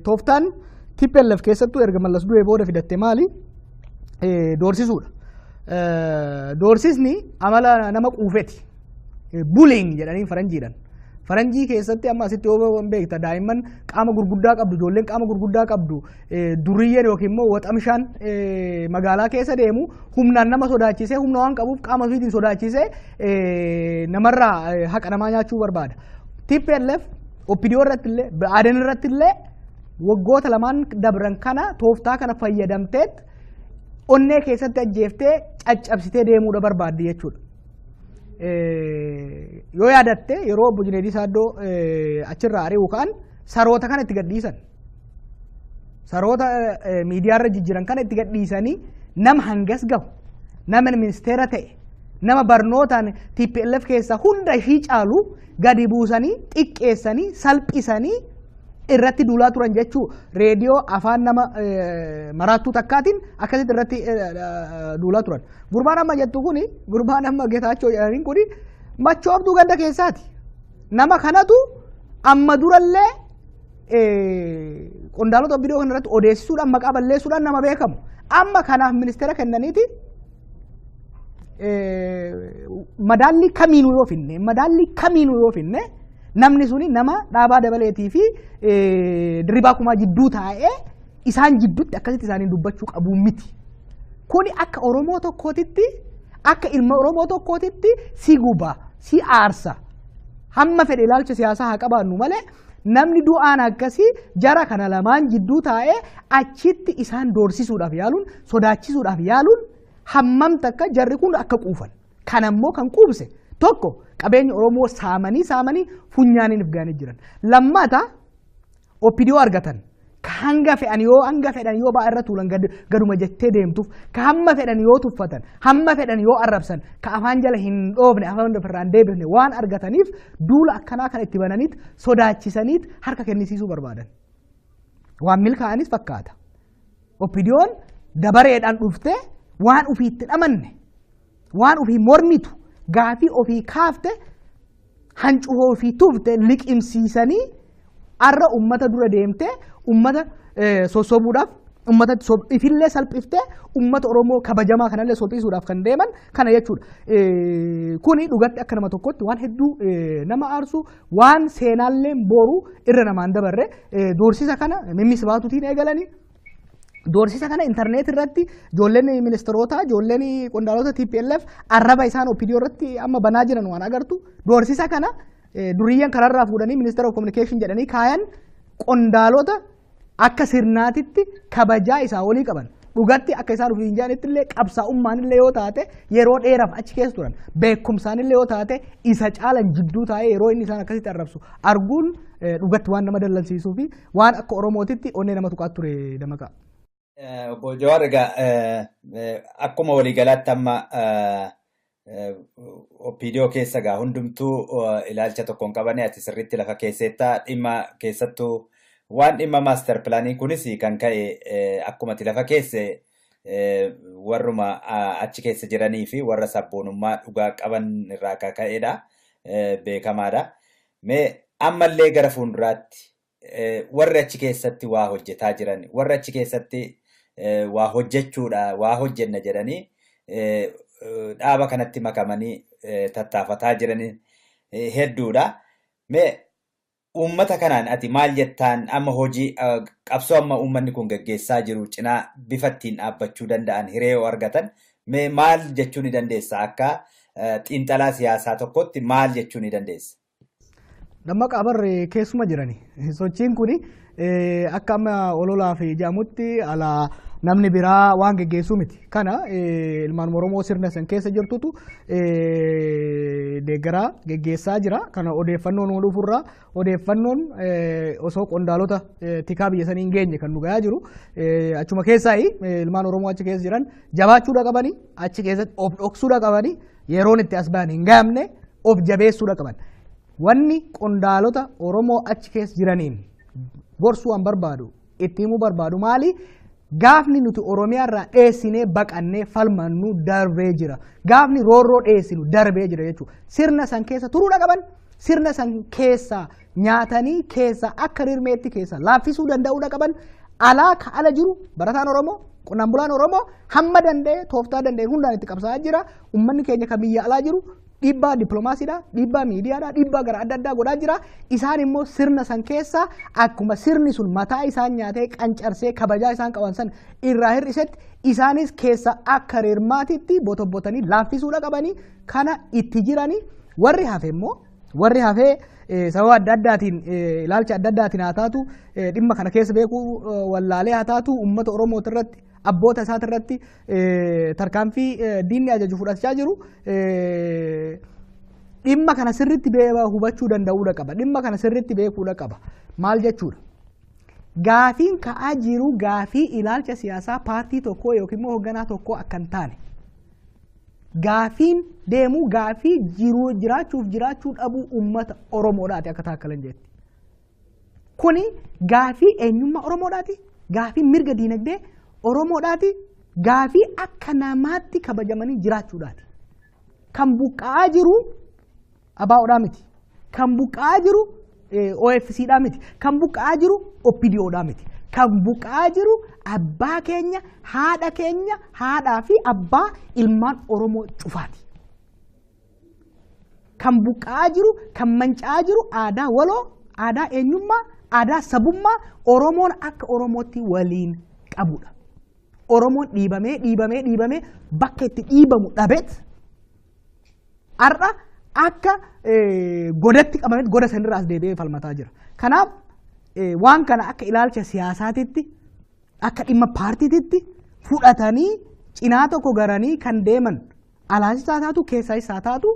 Tooftaan TPLF keessattuu erga Mallas du'ee booda fidatte maali? Doorsisuudha. Doorsisni amala nama quufeti. Bullying jedhanii faranjiidhaan. Faranjii keessatti amma asitti yoo beekta, daa'imman qaama gurguddaa qabdu, ijoolleen qaama gurguddaa qabdu, duriyyeen yookiin immoo waxamshaan magaalaa keessa deemu humnaan nama sodaachisee, humna waan qabuuf qaama ofiitiin sodaachisee namarraa haqa namaa nyaachuu barbaada. TPLF OPDO irratti illee, Ba'aaden irratti illee waggoota lamaan dabran kana tooftaa kana fayyadamteet onnee keessatti ajjeeftee caccabsitee deemuudha barbaaddi jechuudha. Yoo yaadatte, yeroo obbo Junaydii Saaddoo achirraa ari'u ka'an saroota kana itti gadhiisan. Saroota miidiyaarra jijjiiran kana itti gadhiisanii, nama hangas gahu, nama ministeera ta'e, nama barnootaan TPLF keessa hunda ishii caalu gadi buusanii xiqqeessanii salphisanii irratti duulaa turan jechuu, reediyoo afaan nama maraattuu takkaatiin akkasitti irratti duulaa turan. Gurbaan amma jettu kuni, gurbaan amma Getaachoo jedhaniin kuni machooftuu ganda keessaati. Nama kanatu amma durallee qondaalota OPDO kanarratti odeessisuudhaan, maqaa balleessuudhaan nama beekamu. Amma kanaaf ministeera kennaniiti. Madaallii kamiinuu yoo finne, namni suni nama Dhaabaa Dabaleetii fi Dirribaa Kumaa jidduu taa'ee isaan jidduutti akkasitti isaaniin dubbachuu qabu miti. Kuni akka Oromoo tokkootitti, akka ilma Oromoo tokkootitti si guba, si aarsa. Hamma fedhe ilaalcha siyaasaa haa qabaannu malee, namni du'aan akkasii jara kana lamaan jidduu taa'ee achitti isaan doorsisuudhaaf yaaluun, sodaachisuudhaaf yaaluun hammam takka jarri kun akka quufan. Kanammoo kan quubse tokko qabeenya Oromoo saamanii saamanii funyaaniin if ga'anii jiran. Lammata OPDO argatan. Ka hanga fedhan yoo ba'aa irra tuulan gaduma jettee deemtuuf, ka hamma fedhan yoo tuffatan, hamma fedhan yoo arrabsan, ka afaan jala hin dhoofne, afaan ofirraa hin deebifne waan argataniif duula akkanaa kan itti bananiit sodaachisaniit harka kennisiisuu barbaadan. Waan milkaa'anis fakkaata. OPDOn dabareedhaan dhuftee waan ofii itti dhamanne, waan ofii mormitu, gaafii ofii kaafte, hancufoo ofii tufte liqimsiisanii arra ummata dura deemtee ummata sossobuudhaaf, ummata ifillee salphiftee ummata Oromoo kabajamaa kanallee salphisuudhaaf kan deeman kana jechuudha. Kuni dhugatti akka nama tokkotti waan hedduu nama aarsu, waan seenaallee boru irra namaan dabarre. Doorsisa kana mimmis baatuutiin eegalanii, doorsisa kana intarneet irratti ijoolleen ministeerota, ijoolleen qondaalota TPLF arraba isaan OPDO irratti amma banaa jiran waan agartu. Doorsisa kana duriyyan kararraa fuudhanii Minister of Communication jedhanii kaayan. Qondaalota akka sirnaatitti kabajaa isaa olii qaban. Dhugatti akka isaan ofiin jedhanitti illee qabsaa'ummaan illee yoo taate yeroo dheeraaf achi keessa turan, beekumsaan illee yoo taate isa caalan jidduu taa'ee yeroo inni isaan akkasitti arrabsu arguun dhugatti waan nama dallansiisuu fi waan akka Oromootitti onnee nama tuqaa ture Dammaqaa. Obbo Jawaar, egaa akkuma waliigalaatti amma OPDO keessa egaa hundumtuu ilaalcha tokkoon qabanii, ati sirriitti lafa keesseettaa. Dhimma keessattuu waan dhimma master planii kunis kan ka'e, akkuma ati lafa keesse, warruma achi keessa jiranii fi warra sabboonummaa dhugaa qaban irraa kan ka'edha. Beekamaadha. Mee ammallee gara fuulduraatti warri achi keessatti waa hojjetaa jiran, warri achi keessatti waa hojjechuudha, waa hojjenna jedhanii dhaaba kanatti makamanii tattaafataa jiran hedduudha. Mee uummata kanaan ati maal jettaan? Amma hojii qabsoo amma uummanni kun gaggeessaa jiru cinaa bifa ittiin dhaabbachuu danda'an hiree yoo argatan, mee maal jechuu ni dandeessa? Akka xiinxalaa siyaasaa tokkotti maal jechuu ni dandeessa? Dammaqaa, barre keessuma jirani. Sochiin kuni akka amma ololaa fi jedhamutti alaa namni biraa waan geggeessuu miti. Kana ilmaan Oromoo sirna san keessa jirtutu deeggaraa geggeessaa jira. Kana odeeffannoon nu dhufurraa, odeeffannoon osoo qondaalota tikaa biyya sanii hin geenye kan nu gahaa jiru. Achuma keessaa ilmaan Oromoo achi keessa jiran jabaachuudha qabanii, achi keessatti of dhoksuudha qabanii, yeroon itti as bahan hin gahamne, of jabeessuudha qaban. Wanni qondaalota Oromoo achi keessa jiraniin gorsuu an barbaadu, itti himuu barbaadu maali? Gaafni nuti Oromiyaa irraa dheessinee baqannee falmannu darbee jira. Gaafni roorroo dheessinu darbee jira jechuudha. Sirna san keessa turuudha qaban. Sirna san keessa nyaatanii keessa akka rirmeetti keessa laaffisuu danda'uudha qaban. Alaa ka ala jiru barataan Oromoo, qonnaan bulaan Oromoo hamma danda'e, tooftaa danda'e hundaan itti qabsaa'aa jira. Uummanni keenya kan biyya alaa jiru dhiibbaa dippiloomaasiidha, dhiibbaa miidiyaadha, dhiibbaa gara adda addaa godhaa jira. Isaan immoo sirna san keessa akkuma sirni sun mataa isaan nyaatee qancarsee kabajaa isaan qaban san irraa hir'isetti, isaanis keessa akka rirmaatitti botobbotanii laaffisuudha qabanii, kana itti jiranii. Warri hafe immoo, warri hafee sababa adda addaatiin, ilaalcha adda addaatiin haa taatu, dhimma kana keessa beekuu wallaalee haa taatu, uummata Oromoo irratti, abboota isaati irratti tarkaanfii diinni ajaju fudhachaa jiru, dhimma kana sirriitti hubachuu danda'uudha qaba. Dhimma kana sirriitti beekuudha qaba. Maal jechuudha? Gaafiin ka'aa jiru gaafii ilaalcha siyaasaa paartii tokkoo yookiin immoo hoogganaa tokkoo akka hin taane. Gaafiin deemu gaafii jiruu jiraachuuf jiraachuu dhabuu uummata Oromoodhaati akka taakkalan jetti. Kuni gaafii eenyummaa Oromoodhaati. Gaafii mirga diinagdee Oromoodhaati. Gaafii akka namaatti kabajamanii jiraachuudhaati. Kan buqqa'aa jiru ABOdhaa miti. Kan buqqa'aa jiru OFCdhaa miti. Kan buqqa'aa jiru OPDOdhaa miti. Kan buqqa'aa jiru abbaa keenya, haadha keenya, haadhaa fi abbaa ilmaan Oromoo cufaati. Kan buqqa'aa jiru, kan manca'aa jiru aadaa waloo, aadaa eenyummaa, aadaa sabummaa Oromoon akka Oromootti waliin qabudha. Oromoon dhiibamee dhiibamee dhiibamee bakka itti dhiibamu dhabeet har'a akka godatti qabameet goda sanirraa as deebi'ee falmataa jira. Kanaaf waan kana akka ilaalcha siyaasaatitti, akka dhimma paartiititti fudhatanii cinaa tokko garanii kan deeman alaasis haa taatu, keessaas haa taatu,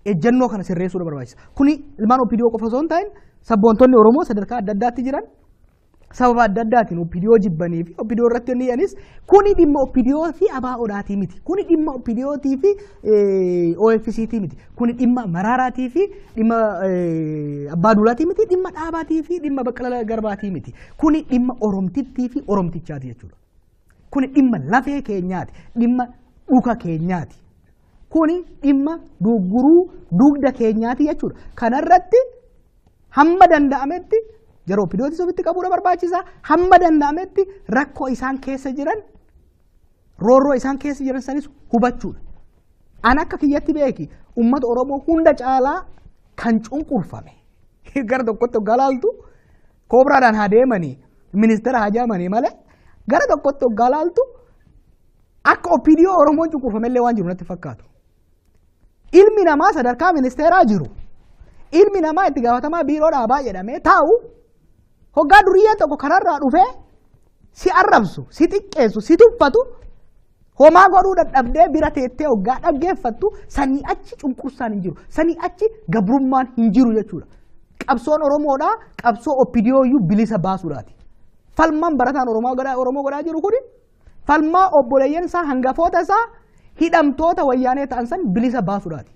ejjennoo kana sirreessuudha barbaachisa. Kuni ilmaan OPDO qofa osoo hin ta'in, sabboontonni Oromoo sadarkaa adda addaatti jiran sababa adda addaatiin OPDO jibbanii fi OPDO irratti inni jedhanis, kuni dhimma OPDO fi ABOdhaatii miti. Kuni dhimma OPDOtii fi OFCtii miti. Kuni dhimma Maraaraatii fi dhimma Abbaa Duulaatii miti. Dhimma Dhaabaatii fi dhimma Baqqalaa Garbaatii miti. Kuni dhimma Oromtittii fi Oromtichaati jechuudha. Kuni dhimma lafee keenyaati. Dhimma dhuka keenyaati. Kuni dhimma dugguruu dugda keenyaati jechuudha. Kanarratti hamma danda'ametti yeroo OPDOtis ofitti qabuudha barbaachisa. Hamma danda'ametti rakkoo isaan keessa jiran, roorroo isaan keessa jiran sanis hubachuudha. An akka kiyyatti beeki, uummata Oromoo hunda caalaa kan cunqurfame, gara tokkotti hoggaa laaltu koobraadhaan haa deemanii ministeera haa jaamanii malee, gara tokkotti hoggaa laaltu akka OPDO Oromoon cunqurfame illee waan jiru natti fakkaatu. Ilmi namaa sadarkaa ministeeraa jiru, ilmi namaa itti gaafatamaa biiroo dhaabaa jedhamee taa'u, hoggaa duriyyeen tokko kararraa dhufee si arrabsu, si xiqqeessu, si tuffatu homaa godhuu dadhabdee bira teettee hoggaa dhaggeeffattu sanii achi cunqursaan hin jiru. Sanii achi gabrummaan hin jiru jechuudha. Qabsoon Oromoodhaa qabsoo OPDO iyyuu bilisa baasuudhaati. Falmaan barataan Oromoo godhaa jiru kuni falmaa obboleeyyan isaa hangafoota isaa hidhamtoota wayyaanee ta'an san bilisa baasuudhaati.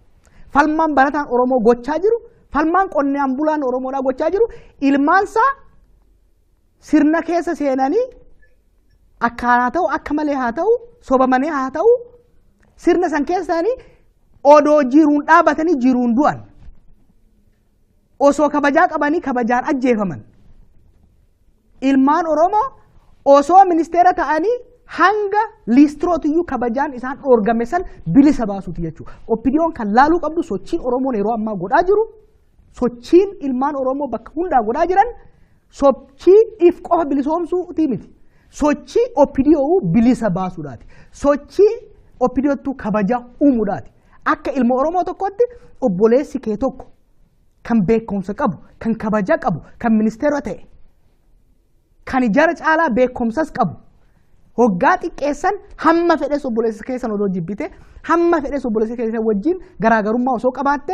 Falmaan barataan Oromoo gochaa jiru, falmaan qonnaan bulaan Oromoodhaa gochaa jiru, ilmaan isaa sirna keessa seenanii akka haa ta'u, akka malee haa ta'u, sobamanii haa ta'u, sirna san keessa seenanii odoo jiruun dhaabatanii jiruun du'an. Osoo kabajaa qabanii kabajaan ajjeefaman. Ilmaan Oromoo osoo ministeera ta'anii hanga liistirootiyyuu kabajaan isaan dhoorgame san bilisa baasuuti jechuudha. OPDOn kan laaluu qabdu sochiin Oromoon yeroo ammaa godhaa jiru, sochiin ilmaan Oromoo bakka hundaa godhaa jiran sochii if qofa bilisoomsuuti miti. Sochii OPDO bilisa baasuudhaati. Sochii OPDOttu kabaja uumuudhaati. Akka ilma Oromoo tokkotti obboleessi kee tokko kan beekumsa qabu, kan kabaja qabu, kan ministeera ta'e, kan jara caalaa beekumsas qabu, hoggaa xiqqeessan hamma fedhes obboleessa keessan odoo jibbite, hamma fedhes obboleessa keessan wajjin garaagarummaa osoo qabaatte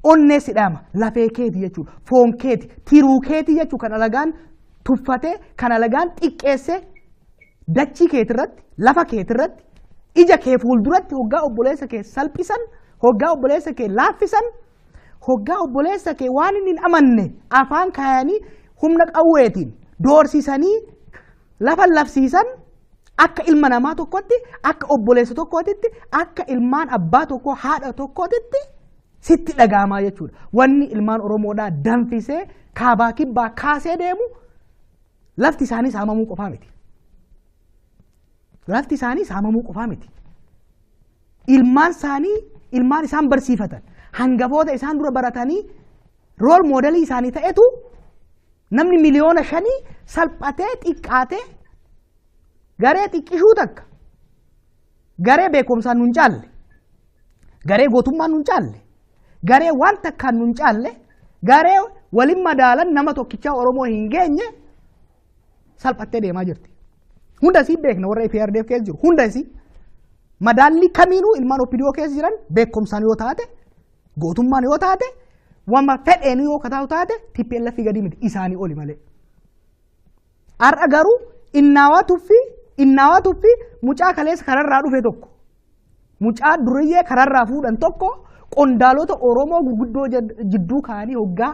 onnee si dhaama, lafee keeti jechuudha, foon keeti, tiruu keeti jechuudha kan alagaan tuffate, kan alagaan xiqqeesse dachii keetirratti, lafa keetirratti, ija kee fuulduratti hoggaa obboleessa kee salphisan, hoggaa obboleessa kee laaffisan, hoggaa obboleessa kee waan inni hin amanne afaan kaayanii humna qawweetiin doorsisanii lafa lafsiisan akka ilma namaa tokkotti, akka obboleessa tokkootitti, akka ilmaan abbaa tokkoo haadha tokkootitti sitti dhaga'amaa jechuudha. Wanni ilmaan Oromoodhaa danfisee kaabaa kibbaa kaasee deemu lafti isaanii saamamuu qofaa miti. Lafti isaanii saamamuu qofaa miti. Ilmaan isaanii ilmaan isaan barsiifatan hangafoota isaan dura baratanii rool moodelii isaanii ta'etu namni 5,000,000 salphatee xiqqaatee garee xiqqishuu takka garee beekumsaan nun caalle, garee gootummaan nun caalle, garee waan takkaan nun caalle, garee waliin madaalan nama tokkichaa Oromoo hin geenye salphattee deemaa jirti. Hunda isii beekna warra EPRDF keessa jiru hunda isii madaalli kamiinuu ilmaan OPDO keessa jiran beekumsaan yoo taate, gootummaan yoo taate, wama fedheen yoo kataa'u taate TPLF gadi miti isaanii oli malee. Har'a garuu innaawaa tuffii mucaa kaleessa kararraa dhufe tokko, mucaa duriyyee kararraa fuudhan tokko qondaalota Oromoo gurguddoo jidduu kaa'anii hoggaa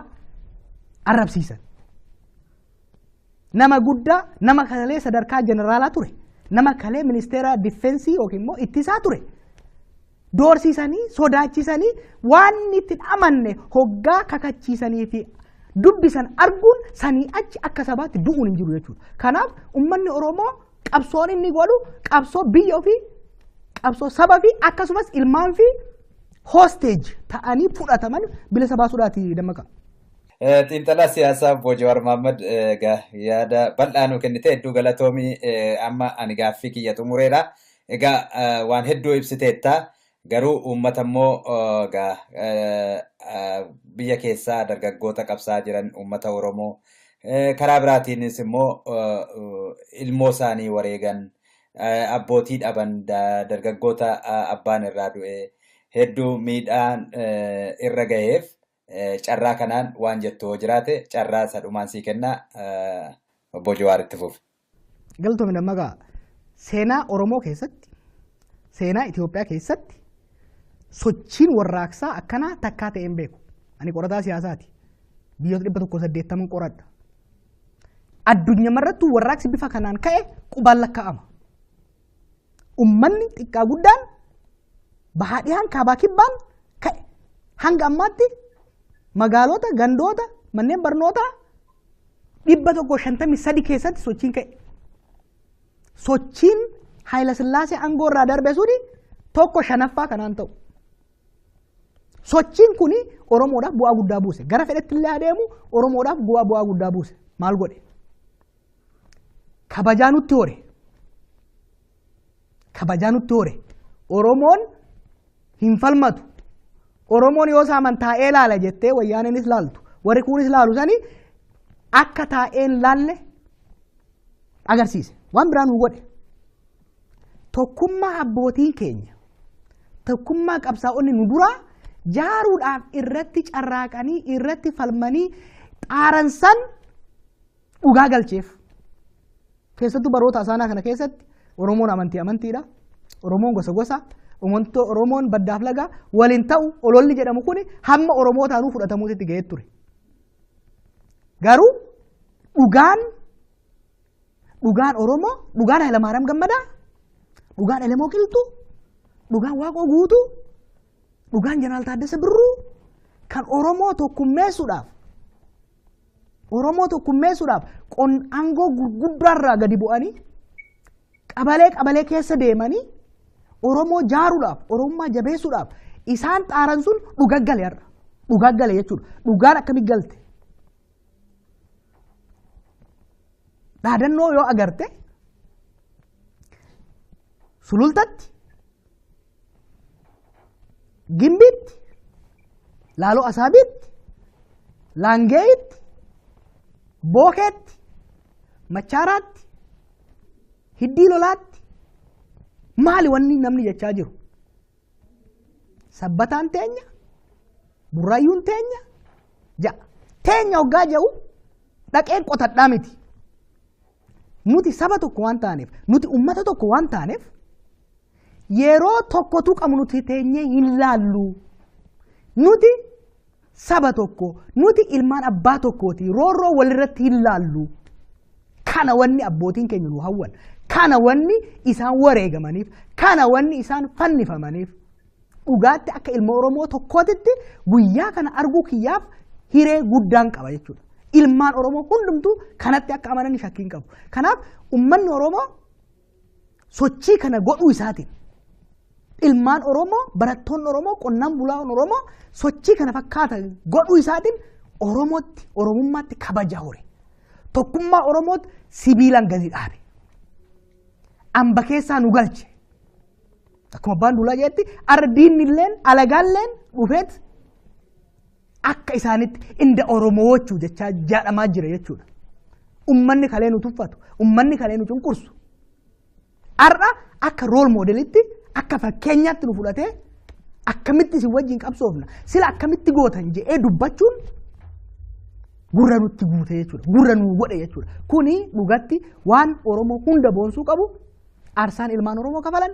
arrabsiisan. Nama guddaa, nama kalee sadarkaa jeneraalaa ture, nama kalee ministeera diffeensii yookiin immoo ittisaa ture. Doorsiisanii, sodaachisanii, waan itti amanne hoggaa kakachiisanii fi dubbisan arguun sanii achi akka sabaatti du'uun hin jiru jechuudha. Kanaaf uummanni Oromoo qabsoon inni godhu qabsoo biyya ofii, qabsoo saba fi akkasumas ilmaan fi hostage ta'anii fudhataman bilisa baasuudhaati Dammaqa. Xiinxalaa siyaasaa Obbo Jawaar Mohaammed yaada bal'aa nuu kennite hedduu galatoomii. Amma ani gaaffii kiyya xumureera. Egaa waan hedduu ibsiteetta. Garuu uummata immoo biyya keessaa dargaggoota qabsaa jiran uummata Oromoo karaa biraatiinis immoo ilmoo isaanii wareegan abbootii dhaban dargaggoota abbaan irraa du'e hedduu miidhaan irra gaheef carraa kanaan waan jettu hoo jiraate carraa isa dhumaan sii kennaa Obbo Jawaar itti fufi. Galatoomii Dammaqaa, seenaa Oromoo keessatti, seenaa Itoophiyaa keessatti sochiin warraaqsaa akkanaa takkaa ta'e hin beeku. Ani qorataa siyaasaati. Biyyoota 180 qoradha. Addunyaa irrattuu warraaqsi bifa kanaan ka'e qubaan lakkaa'ama. Uummanni xiqqaa guddaan bahaa dhihaan kaabaa kibbaan ka'e. Hanga ammaatti magaalota, gandoota, manneen barnootaa 153 keessatti sochiin ka'e. Sochiin Haayila Sillaasee aangoo irraa darbe suni 1/5 kanaan ta'u. Sochiin kuni Oromoodhaaf bu'aa guddaa buuse. Gara fedhetti illee adeemu Oromoodhaaf bu'aa guddaa buuse. Maal godhe? Kabajaa nutti hore. Kabajaa nutti hore. Oromoon hin falmatu. Oromoon yoo saaman taa'ee laala jettee wayyaaneenis laaltu. Warri kunis laalu sani akka taa'een laalle agarsiise. Waan biraa nu godhe. Tokkummaa abbootiin keenya, tokkummaa qabsaa'onni nu duraa jaaruudhaaf irratti carraaqanii irratti falmanii xaaransan dhugaa galcheef. Keessattuu baroota asaanaa kana keessatti Oromoon amantii amantiidha. Oromoon gosa gosa. Oromoon baddaaf laga waliin ta'u ololli jedhamu kun hamma Oromoo taanuu fudhatamuutti ga'ee ture. Garuu dhugaan Oromoo, dhugaan Hayilamaariyaam Gammadaa, dhugaan Elemoo Qilxuu, dhugaan Waaqoo Guutuu, dhugaan Jeneraal Taaddasa Birruu kan Oromoo tokkummeessuudhaaf aangoo gurguddaarraa gadi bu'anii qabalee qabalee keessa deemanii Oromoo jaaruudhaaf, Oromummaa jabeessuudhaaf isaan xaaran sun dhugaa gale har'a. Dhugaa gale jechuudha. Dhugaan akkamii galte? Dhaadannoo yoo agarte Sulultatti, Gimbiitti, Laaloo Asaabiitti, Laangeeyitti, Bookeetti, Machaaraatti, Hiddii Lolaatti maali wanni namni jechaa jiru? Sabbataan teenya, Burraayyuun teenya, ja'a. Teenya hoggaa jedhu dhaqeen qotadhaa miti. Nuti saba tokko waan taaneef, nuti ummata tokko waan taaneef yeroo tokkotu qabnu nuti teenyee hin laallu. Nuti saba tokko, nuti ilmaan abbaa tokkooti, roorroo walirratti hin laallu. Kana wanni abbootiin keenya nu hawwan, kana wanni isaan wareegamaniif, kana wanni isaan fannifamaniif dhugaatti akka ilma Oromoo tokkootitti guyyaa kana arguu kiyyaaf hiree guddaan qaba jechuudha. Ilmaan Oromoo hundumtuu kanatti akka amanan shakkii hin qabu. Kanaaf uummanni Oromoo sochii kana godhuu isaatiin ilmaan Oromoo, barattoonni Oromoo, qonnaan bulaan Oromoo sochii kana fakkaata godhuu isaatiin Oromootti, Oromummaatti kabaja hore. Tokkummaa Oromootti sibiilaan gadi dhaabe. Amba keessaa nu galche. Akkuma abbaan duulaa jedhetti ardiin illeen alagaalleen dhufeet akka isaanitti inda Oromoo jechuu jechaa jedhamaa jira jechuudha. Ummanni kalee nu tuffatu, ummanni kalee nu cunqursu. Har'a akka rool moodelitti, akka fakkeenyaatti nu fudhatee akkamitti isin wajjin qabsoofna, sila akkamitti gootan jedhee dubbachuun gurra nutti guute jechuudha. Gurra nu godhe jechuudha. Kuni dhugatti waan Oromoo hunda boonsuu qabu, aarsaan ilmaan Oromoo kafalan,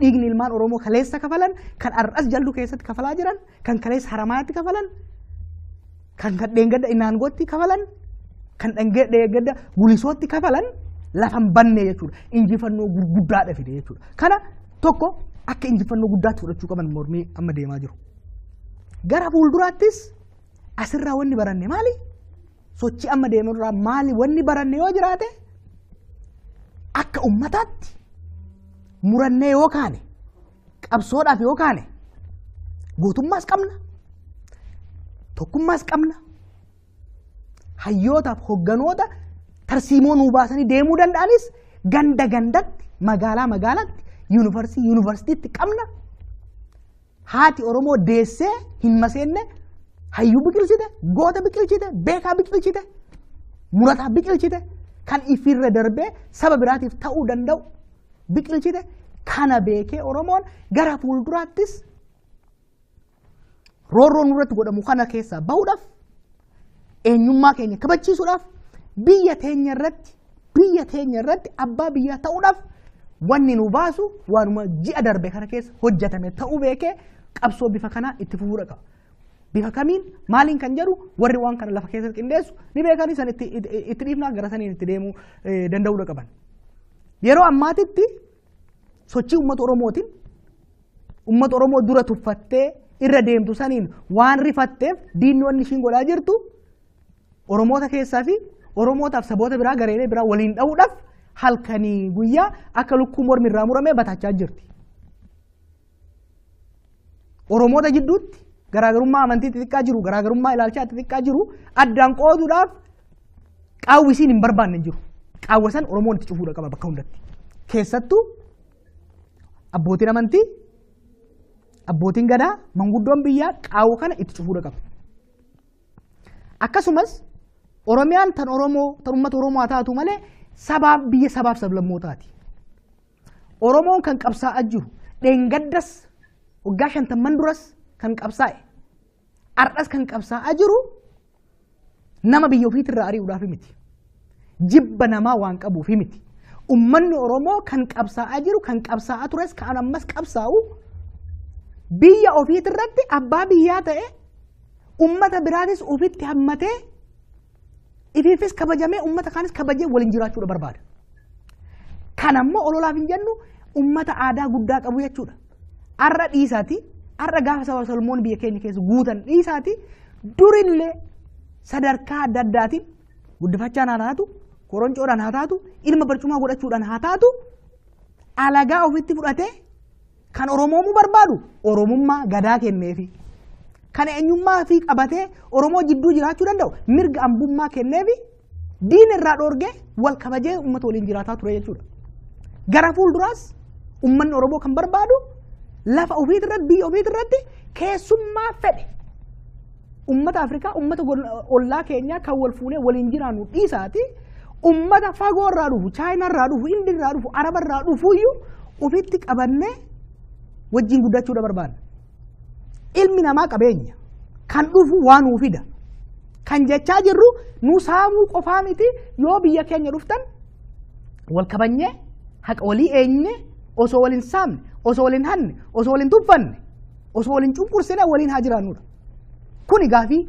dhiigni ilmaan Oromoo kaleessa kafalan, kan har'as jallu keessatti kafalaa jiran, kan kaleessa Haramaatti kafalan, kan dheengadda Inaangootti kafalan, kan dheengadda Gulisootti kafalan lafan banne jechuudha. Injifannoo gurguddaadha fide jechuudha. Kana tokko akka injifannoo guddaatti fudhachuu qaban mormii amma deemaa jiru. Gara fuulduraattis asirraa wanni baranne maali? Sochii amma deemurraa maali wanni baranne yoo jiraate akka ummataatti murannee yoo kaane, qabsoodhaaf yoo kaane, gootummaas qabna, tokkummaas qabna, hayyootaaf hogganoota tarsiimoo nuu baasanii deemuu danda'anis ganda gandatti, magaalaa magaalaatti, yuunivarsiitii yuunivarsiitiitti qabna. Haati Oromoo deessee hin maseenne hayyuu biqilchite, goota biqilchite, beekaa biqilchite, murataa biqilchite, kan ifirra darbee saba biraatiif ta'uu danda'u biqilchite. Kana beekee Oromoon gara fuulduraattis roorroo nurratti godhamu kana keessaa bahuudhaaf, eenyummaa keenya kabachiisuudhaaf, biyya teenya irratti abbaa biyyaa ta'uudhaaf wanni nu baasu waanuma ji'a darbe kana keessa hojjetame ta'uu beekee qabsoo bifa kanaa itti fufuudha qaba. Bifa kamiin maaliin kan jedhu warri waan kana lafa keessatti qindeessu ni beekanii san itti dhiifnaa gara saniin itti deemuu danda'uudha qaban. Yeroo ammaatitti sochii uummata Oromootiin uummata Oromoo dura tuffattee irra deemtu saniin waan rifatteef diinni wanni ishiin godhaa jirtu Oromoota keessaa fi Oromootaaf saboota biraa gareelee biraa waliin dha'uudhaaf halkanii guyyaa akka lukkuu mormi irraa muramee batachaa jirti. Oromoota jidduutti garaagarummaa amantii xixiqqaa jiru, garaagarummaa ilaalchaa xixiqqaa jiru addaan qooduudhaaf qaawwi isiin hin barbaanne jiru. Qaawwa san Oromoon itti cufuudha qaba bakka hundatti. Keessattuu abbootiin amantii, abbootiin gadaa, manguddoon biyyaa qaawwa kana itti cufuudha qaba. Akkasumas Oromiyaan tan Oromoo, tan uummata Oromoo haa taatu malee Sabaaf biyya sabaaf sablammootaati. Oromoon kan qabsaa'aa jiru dheengaddas waggaa 50 duras kan qabsaa'e har'as kan qabsaa'aa jiru nama biyya ofiitirraa ari'uudhaaf miti. Jibba namaa waan qabuuf miti. Uummanni Oromoo kan qabsaa'aa jiru kan qabsaa'aa tures kan ammas qabsaa'u biyya ofiitirratti abbaa biyyaa ta'e uummata biraatis ofitti hammatee ifiifis kabajamee uummata kaanis kabajee waliin jiraachuudha barbaada. Kan ammoo ololaaf hin jennu uummata aadaa guddaa qabu jechuudha. Har'a dhiisaati, har'a gaafa saba Solomoon biyya keenya keessa guutan dhiisaati, durillee sadarkaa adda addaatiin guddifachaan haa taatu, koroncoodhaan haa taatu, ilma barcumaa godhachuudhaan haa taatu, alagaa ofitti fudhatee kan Oromoomuu barbaadu Oromummaa gadaa kenneefi. Kan eenyummaa fi qabatee Oromoo jidduu jiraachuu danda'u mirga ambummaa kenneefi diina irraa dhoorgee wal kabajee uummata waliin jiraataa ture jechuudha. Gara fuulduraas uummanni Oromoo kan barbaadu lafa ofiitirratti biyya ofiitirratti keessummaa fedhe uummata Afrikaa uummata ollaa keenyaa kan wal fuunee waliin jiraannu dhiisaati uummata fagoo irraa dhufu Chaayinaa irraa dhufu Indii irraa dhufu Araba irraa dhufu iyyuu ofitti qabannee wajjin guddachuudha barbaadna. Ilmi namaa qabeenya kan dhufu waa nuu fida. Kan jechaa jirru nu saamuu qofaa miti yoo biyya keenya dhuftan wal kabanyee haqa walii eenyee osoo waliin saamne osoo waliin hanne osoo waliin tuffanne osoo waliin cunqursine waliin haa jiraannudha. Kuni gaafii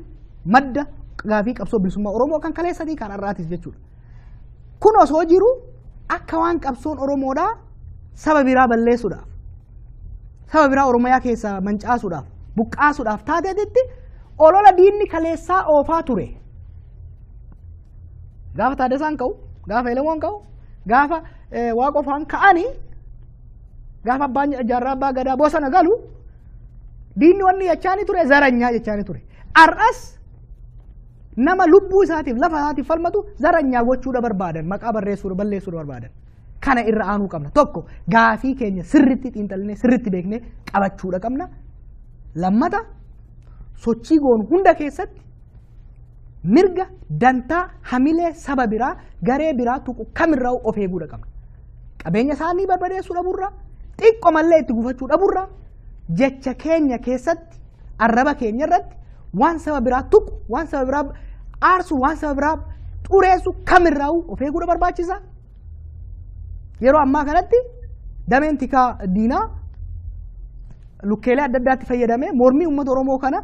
madda gaafii qabsoo bilisummaa Oromoo kan kaleessatii kan har'aatis jechuudha. Kun osoo jiru akka waan qabsoon Oromoodhaa saba biraa balleessuudhaaf saba biraa Oromiyaa keessaa mancaasuudhaaf buqqaasuudhaaf taateetitti olola diinni kaleessaa oofaa ture. Gaafa Taaddasaan ka'u, gaafa Elemoon ka'u, gaafa Waaqofaan ka'anii gaafa abbaan jaarraa abbaa gadaa bosona galu diinni wanni jechaani ture zaranyaa jechaani ture. Har'as nama lubbuu isaatiif lafa isaatiif falmatu zaranyaa gochuudha barbaadan maqaa barreessuudha balleessuudha barbaadan. Kana irra aanuu qabna. Tokko gaafii keenya sirritti xiinxallinee sirritti beeknee qabachuudha qabna. Lammata sochii goonu hunda keessatti mirga dantaa hamilee saba biraa garee biraa tuqu kamirraa of eeguudha qabna. Qabeenya isaanii barbadeessuu dhabuurraa xiqqoo mallee itti gufachuu dhabuurraa jecha keenya keessatti arraba keenya irratti waan saba biraa tuqu waan saba biraa aarsu waan saba biraa xureessu kamirraa of eeguudha barbaachisa. Yeroo ammaa kanatti dameen tikaa diinaa lukkeelee adda addaatti fayyadamee mormii uummata Oromoo kana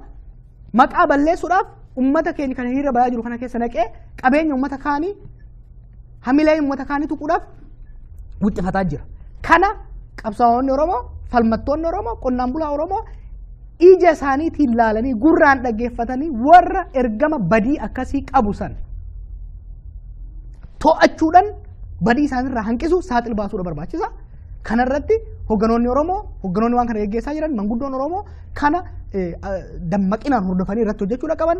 maqaa balleessuudhaaf uummata keenya kan hiriira bayaa jiru kana keessa naqee qabeenya uummata kaanii hamilee uummata kaanii tuquudhaaf wuxxifataa jira. Kana qabsaa'onni Oromoo, falmattoonni Oromoo, qonnaan bulaa Oromoo ija isaaniitiin laalanii gurraan dhaggeeffatanii warra ergama badii akkasii qabu san to'achuudhaan badii isaaniirraa hanqisu saaxil baasuudha barbaachisa. Kanarratti hogganoonni Oromoo, hogganoonni waan kana geggeessaa jiran, manguddoon Oromoo kana dammaqinaan hordofanii irratti hojjechuudha qaban.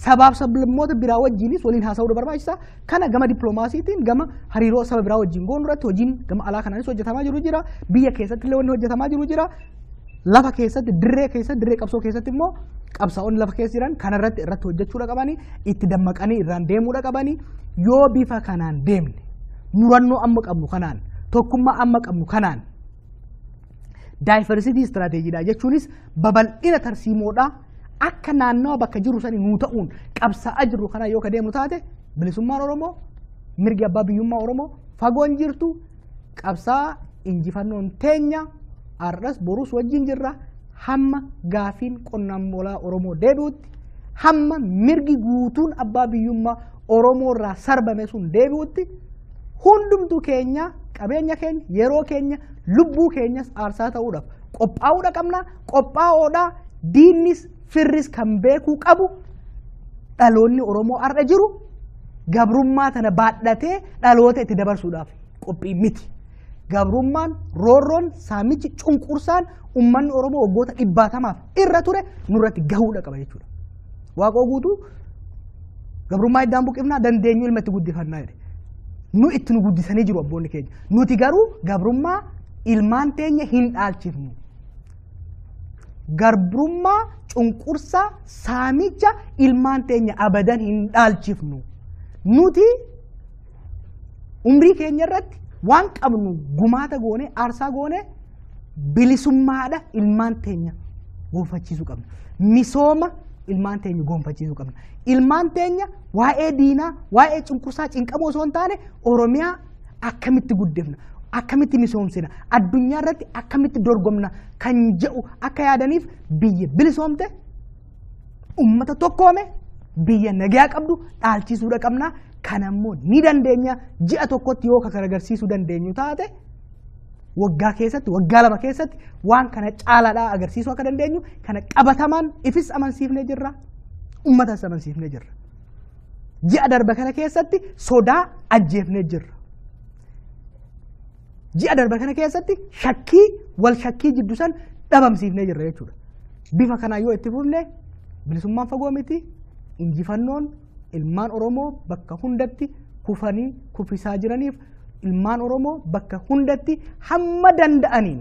Sabaaf sablammoota biraa wajjinis waliin haasa'uudha barbaachisa. Kana gama dippiloomaasiitiin gama hariiroo saba biraa wajjin goonu irratti hojiin gama alaa kanaanis hojjetamaa jiru jira. Biyya keessatti illee wanni hojjetamaa jiru jira. Lafa keessatti dirree keessatti dirree qabsoo keessatti immoo qabsaa'onni lafa keessa jiran kanarratti irratti hojjechuudha qabanii itti dammaqanii irraan deemuudha qabanii yoo bifa kanaan deemne murannoo amma qabnu kanaan tokkummaa amma qabnu kanaan daayivarsiitii istiraateejiidha jechuunis babal'ina tarsiimoodhaa akka naannawa bakka jiru sani nuu ta'uun qabsaa'aa jirru kanaa yoo ka deemnu taate bilisummaan Oromoo mirgi abbaa biyyummaa Oromoo fagoon jirtu qabsaa injifannoon teenya har'as borus wajjin jirra hamma gaafiin qonnaan bulaa Oromoo deebi'utti hamma mirgi guutuun abbaa biyyummaa Oromoo irraa sarbame sun deebi'utti hundumtu keenya qabeenya keenya yeroo keenya lubbuu keenyas aarsaa ta'uudhaaf qophaa'uudha qabna qophaa'oodha diinnis firris kan beekuu qabu dhaloonni Oromoo har'a jiru gabrummaa tana baadhatee dhaloota itti dabarsuudhaaf qophii miti. Gabrummaan roorroon saamichi cunqursaan uummanni Oromoo waggoota dhibbaatamaaf irra ture nurratti gahuudha qaba jechuudha. Waaqoo guutuu gabrummaa iddaan buqifnaa dandeenyu ilma itti guddifannaa jedhe. Nu itti nu guddisanii jiru abboonni keenya. Nuti garuu gabrummaa ilmaan teenya hin dhaalchifnu. Gabrummaa cunqursaa saamicha ilmaan teenya abadan hin dhaalchifnu. Nuti Umrii keenya irratti waan qabnu gumaata goone, aarsaa goone, bilisummaadha ilmaan teenya gonfachiisuu qabna. Misooma ilmaan teenya gonfachiisuu qabna. Ilmaan teenya waa'ee diinaa, waa'ee cunqursaa cinqamoo osoo hin taane, Oromiyaa akkamitti guddifna, akkamitti misoomsina, addunyaa irratti akkamitti dorgomna kan jedhu akka yaadaniif, biyya bilisoomte, ummata tokkoome, biyya nagaa qabdu dhaalchisuudha qabna. Kanammoo ni dandeenya. Ji'a tokkotti yoo kan agarsiisuu dandeenyu taate, waggaa keessatti, waggaa 2 keessatti waan kana caalaadhaa agarsiisuu akka dandeenyu kana qabatamaan ifis amansiifnee jirra, uummatas amansiifnee jirra. Ji'a darbe kana keessatti sodaa ajjeefnee jirra. Ji'a darbe kana keessatti shakkii wal shakkii jidduu san dhabamsiifnee jirra jechuudha. Bifa kanaan yoo itti fufne, bilisummaan fagoo miti. Injifannoon ilmaan Oromoo bakka hundatti kufanii kufisaa jiraniif, ilmaan Oromoo bakka hundatti hamma danda'aniin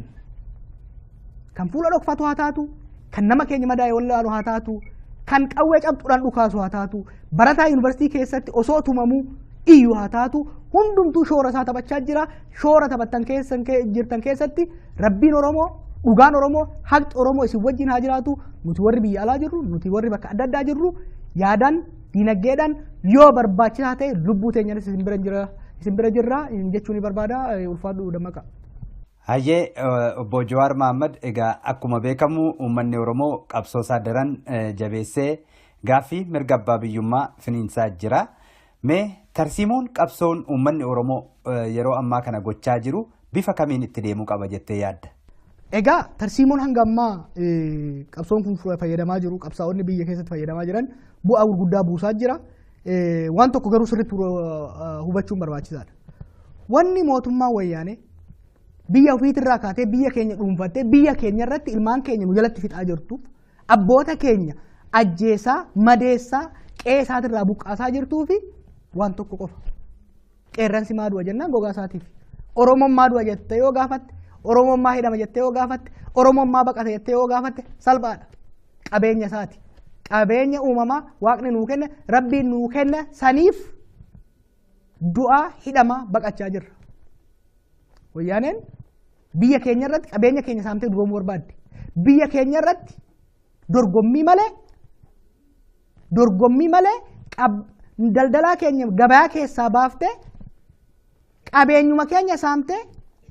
kan fuula dhokfatu haa taatu, kan nama keenya madaa'e wallaalu haa taatu, kan qawwee cabxuudhaan dhukaasu haa taatu, barataa yuunivarsiitii keessatti osoo tumamuu iyyuu haa taatu, hundumtuu shoora isaa taphachaa jira. Shoora taphattan keessan jirtan keessatti Rabbiin Oromoo, dhugaan Oromoo, haqni Oromoo isin wajjin haa jiraatu. Nuti warri biyya alaa jirru, nuti warri bakka adda addaa jirru, yaadaan, diinagdeedhaan, yoo barbaachisaa ta'e lubbuu teenyanis isin bira jira, isin bira jirra jechuun ni barbaada. Ulfaadhu, Dammaqa. Hayyee, obbo Jawaar Mahaammad, egaa akkuma beekamu uummanni Oromoo qabsoo isaa daran jabeessee gaaffii mirga abbaa biyyummaa finiinsaa jira. Mee tarsiimoon qabsoon uummanni Oromoo yeroo ammaa kana gochaa jiru bifa kamiin itti deemuu qaba jettee yaadda? Egaa tarsiimoon hanga ammaa qabsoon kun fayyadamaa jiru, qabsaa'onni biyya keessatti fayyadamaa jiran, bu'aa gurguddaa buusaa jira. Waan tokko garuu sirriitti hubachuun barbaachisaadha. Wanni mootummaa Wayyaanee biyya ofiitirraa kaatee biyya keenya dhuunfattee biyya keenya irratti ilmaan keenya nu jalatti fixaa jirtuuf, abboota keenya ajjeesaa, madeessaa, qe'ee isaatirraa buqqaasaa jirtuu fi waan tokko qofa. Qeerransi maa du'a jennaan gogaa isaatiif. Oromoon maa du'a jettee yoo gaafatte, Oromoon maa hidhama jettee yoo gaafatte, Oromoon maa baqata jettee yoo gaafatte, salphaadha. Qabeenya isaati. Qabeenya uumamaa Waaqni nuu kenne, Rabbiin nuu kenne saniif du'aa, hidhamaa, baqachaa jirra. Wayyaaneen biyya keenya irratti qabeenya keenya saamtee duroomuu barbaadde. Biyya keenya irratti dorgommii malee daldalaa keenya gabaa keessaa baaftee, qabeenyuma keenya saamtee,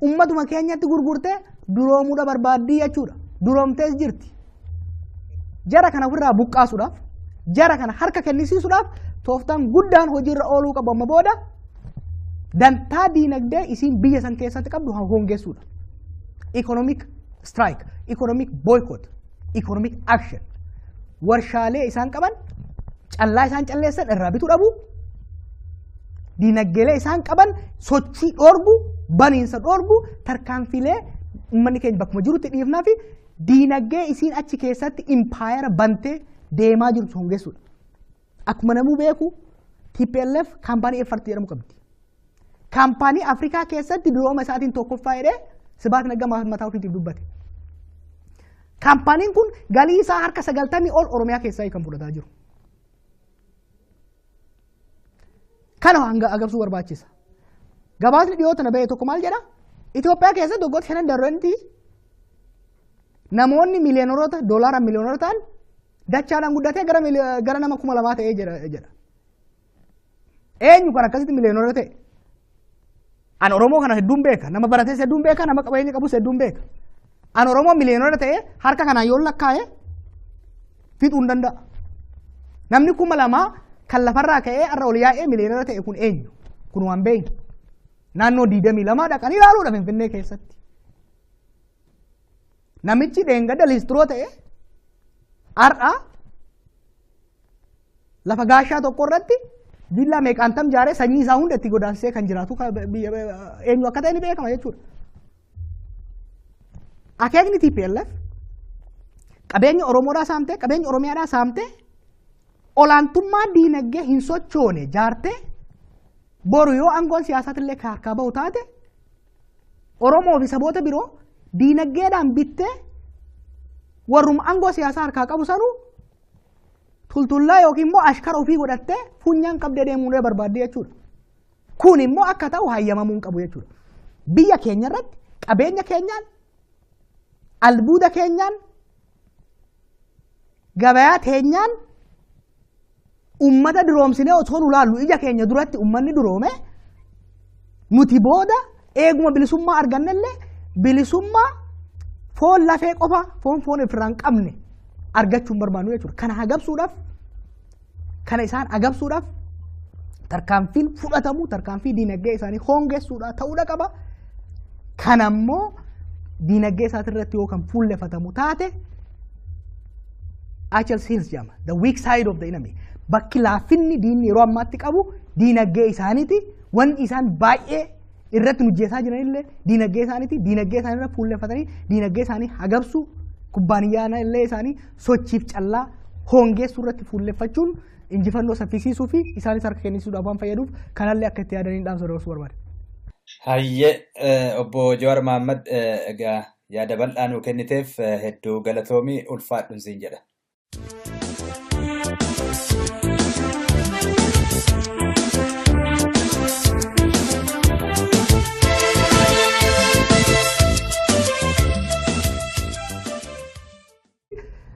ummatuma keenyatti gurgurtee duroomuudha barbaaddii jechuudha. Duroomtees jirti. Jara kana ofirraa buqqaasuudhaaf, jara kana harka kennisiisuudhaaf, tooftaan guddaan hojiirra ooluu qabu amma booda dantaa diinagdee isiin biyya san keessatti qabdu hongessuudha. Economic strike, economic boycott, economic action. Warshaalee isaan qaban, callaa isaan calleessan irraa bituu dhabu, diinagdeelee isaan qaban sochii dhoorgu, baniinsa dhoorgu, tarkaanfilee uummanni keenya bakkuma jirutti dhiifnaa fi diinagdee isiin achi keessatti impaayera bantee deemaa jirtu hongessuudha. Akkuma namuu beeku, TPLF kaampaanii Effort jedhamu qabdi. Kaampaanii Afrikaa keessatti durooma isaatiin tokkoffaa jedhee Sibaat Naggaa mataa ofiitiif dubbate. Kaampaaniin kun galii isaa harka 90 ol Oromiyaa keessaa kan fudhataa jiru. Kana hanga agarsiisuu barbaachisa. Gabaasni dhiyoo tana ba'e tokko maal jedha? Itoophiyaa keessatti waggoota 5 darbanitti namoonni miiliyoonota doolaara miiliyoonota ta'an dachaadhaan guddatee gara nama 2000 ta'ee jira jedha. Eenyu kan akkasitti miiliyoonota ta'e? An Oromoo kana hedduun beeka. Nama barates hedduun beeka. Nama qabeenya qabus hedduun beeka. An Oromoo miiliyoonota ta'e harka kanaan yoo lakkaa'e fixuu hin danda'a. Namni 2000 kan lafarraa ka'ee har'a ol yaa'ee miiliyoonota ta'e kun eenyu? Kun waan beeknu. Naannoo 22 dhaqanii ilaaluudha Finfinnee keessatti. Namichi dheengadda liistiroo ta'e har'a lafa gaashaa tokko irratti villaa meeqaantam jaaree, sanyii isaa hunda itti godaansisee kan jiraatu biyya eenyu akka ta'e ni beekama jechuudha. Akeekni TPLF qabeenya Oromoodhaa saamtee, qabeenya Oromiyaadhaa saamtee, olaantummaa diinagdee hin sochoone jaartee, boru yoo aangoon siyaasatillee harkaa bahu taate, Oromoo fi saboota biroo diinagdeedhaan bittee, warruma aangoo siyaasaa harkaa qabu sanuu tultullaa yookiin immoo ashkara ofii godhattee funyaan qabdee deemuu barbaadde jechuudha. Kun immoo akka ta'u hayyamamuu hin qabu jechuudha. Biyya keenya irratti qabeenya keenyaan, albuuda keenyaan, gabayaa teenyaan ummata duroomsinee osoo nu laallu ija keenya duratti ummanni duroome, nuti booda eeguma bilisummaa argannellee bilisummaa foon lafee qofa, foon foon ofirraa hin qabne argachuu hin barbaannu jechuudha. Kana agabsuudhaaf, kana isaan agabsuudhaaf tarkaanfiin fudhatamu tarkaanfii diinagdee isaanii hongessuudha ta'uudha qaba. Kana immoo diinagdee isaatirratti yoo kan fuulleffatamu taate, Achilles heels jedhama. The weak side of the enemy. Bakki laaffinni diinni yeroo ammaatti qabu diinagdee isaaniiti. Wanni isaan baay'ee irratti hojjetaa jiranillee diinagdee isaaniiti. Diinagdee isaanii irra fuulleffatanii diinagdee isaanii hagabsuu, kubbaaniyyaa illee isaanii sochiif callaa hongeessuu irratti fuulleffachuun injifannoo saffisiisuu fi isaanis harka kennisuudhaaf waan fayyaduuf kanallee akka itti yaadanii dhaamsa dabarsuu barbaada. Hayyee, obbo Jawaar Mahaammad, egaa yaada bal'aa nuu kenniteef hedduu galatoomii, ulfaadhuun siin jedha.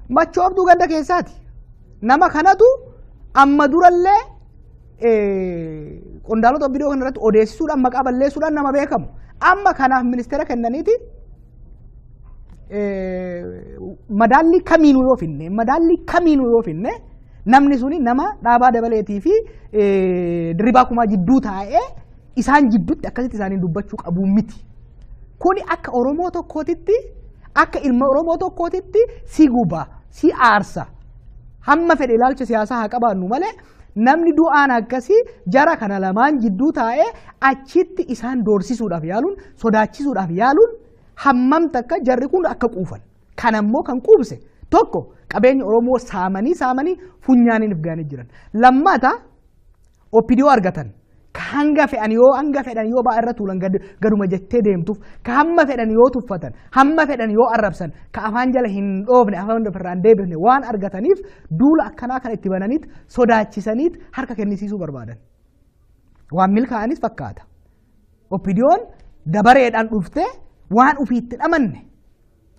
Machooftuu ganda keessaati. Nama kanatu amma durallee qondaalota viidiyoo kana irratti odeessisuudhaan, maqaa balleessuudhaan nama beekamu. Amma kanaaf ministeera kennaniiti, madaallii kamiinuu yoo finne namni suni nama Dhaabaa Dabaleetii fi Dirribaa Kumaa jidduu taa'ee isaan jidduutti akkasitti isaaniin dubbachuu qabu miti. Kuni akka Oromoo tokkootitti, akka ilma Oromoo tokkootitti si guba, si aarsa. Hamma fedhe ilaalcha siyaasaa haa qabaannu malee, namni du'aan akkasii jara kana lamaan jidduu taa'ee achitti isaan doorsisuudhaaf yaaluun, sodaachisuudhaaf yaaluun hammam takka jarri kun akka quufan. Kanammoo kan quubse tokko qabeenya Oromoo saamanii saamanii funyaaniin if ga'anii jiran. Lammata OPDO argatan. Ka hanga fedhan yoo ba'aa irra tuulan gaduma jettee deemtuuf, ka hamma fedhan yoo tuffatan, hamma fedhan yoo arrabsan, ka afaan jala hin dhoofne, afaan ofirraa hin deebifne waan argataniif duula akkanaa kana itti bananiit sodaachisaniit harka kennisiisuu barbaadan. Waan milkaa'anis fakkaata. OPDOn dabareedhaan dhuftee waan ofii itti dhamanne,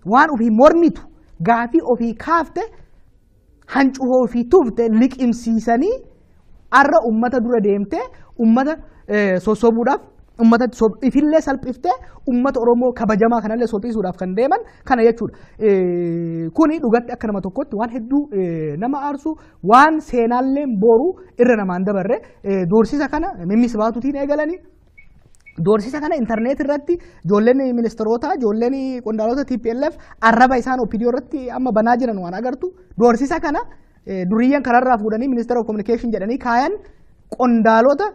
waan ofii mormitu, gaafii ofii kaafte, hancufoo ofii tufte liqimsiisanii arra ummata dura deemtee ummata sossobuudhaaf, ummata ifillee salphiftee ummata Oromoo kabajamaa kanallee salphisuudhaaf kan deeman kana jechuudha. Kuni dhugatti akka nama tokkotti waan hedduu nama aarsu, waan seenaallee boruu irra namaan dabarre. Doorsisa kana mimmisbaatuutiin eegalanii, doorsisa kana intarneet irratti ijoolleen ministeerotaa, ijoolleen qondaalota TPLF arraba isaan OPDO irratti amma banaa jiran waan agartu. Doorsisa kana duriyyan kararraa fuudhanii Minister of Communication jedhanii kaayan. Qondaalota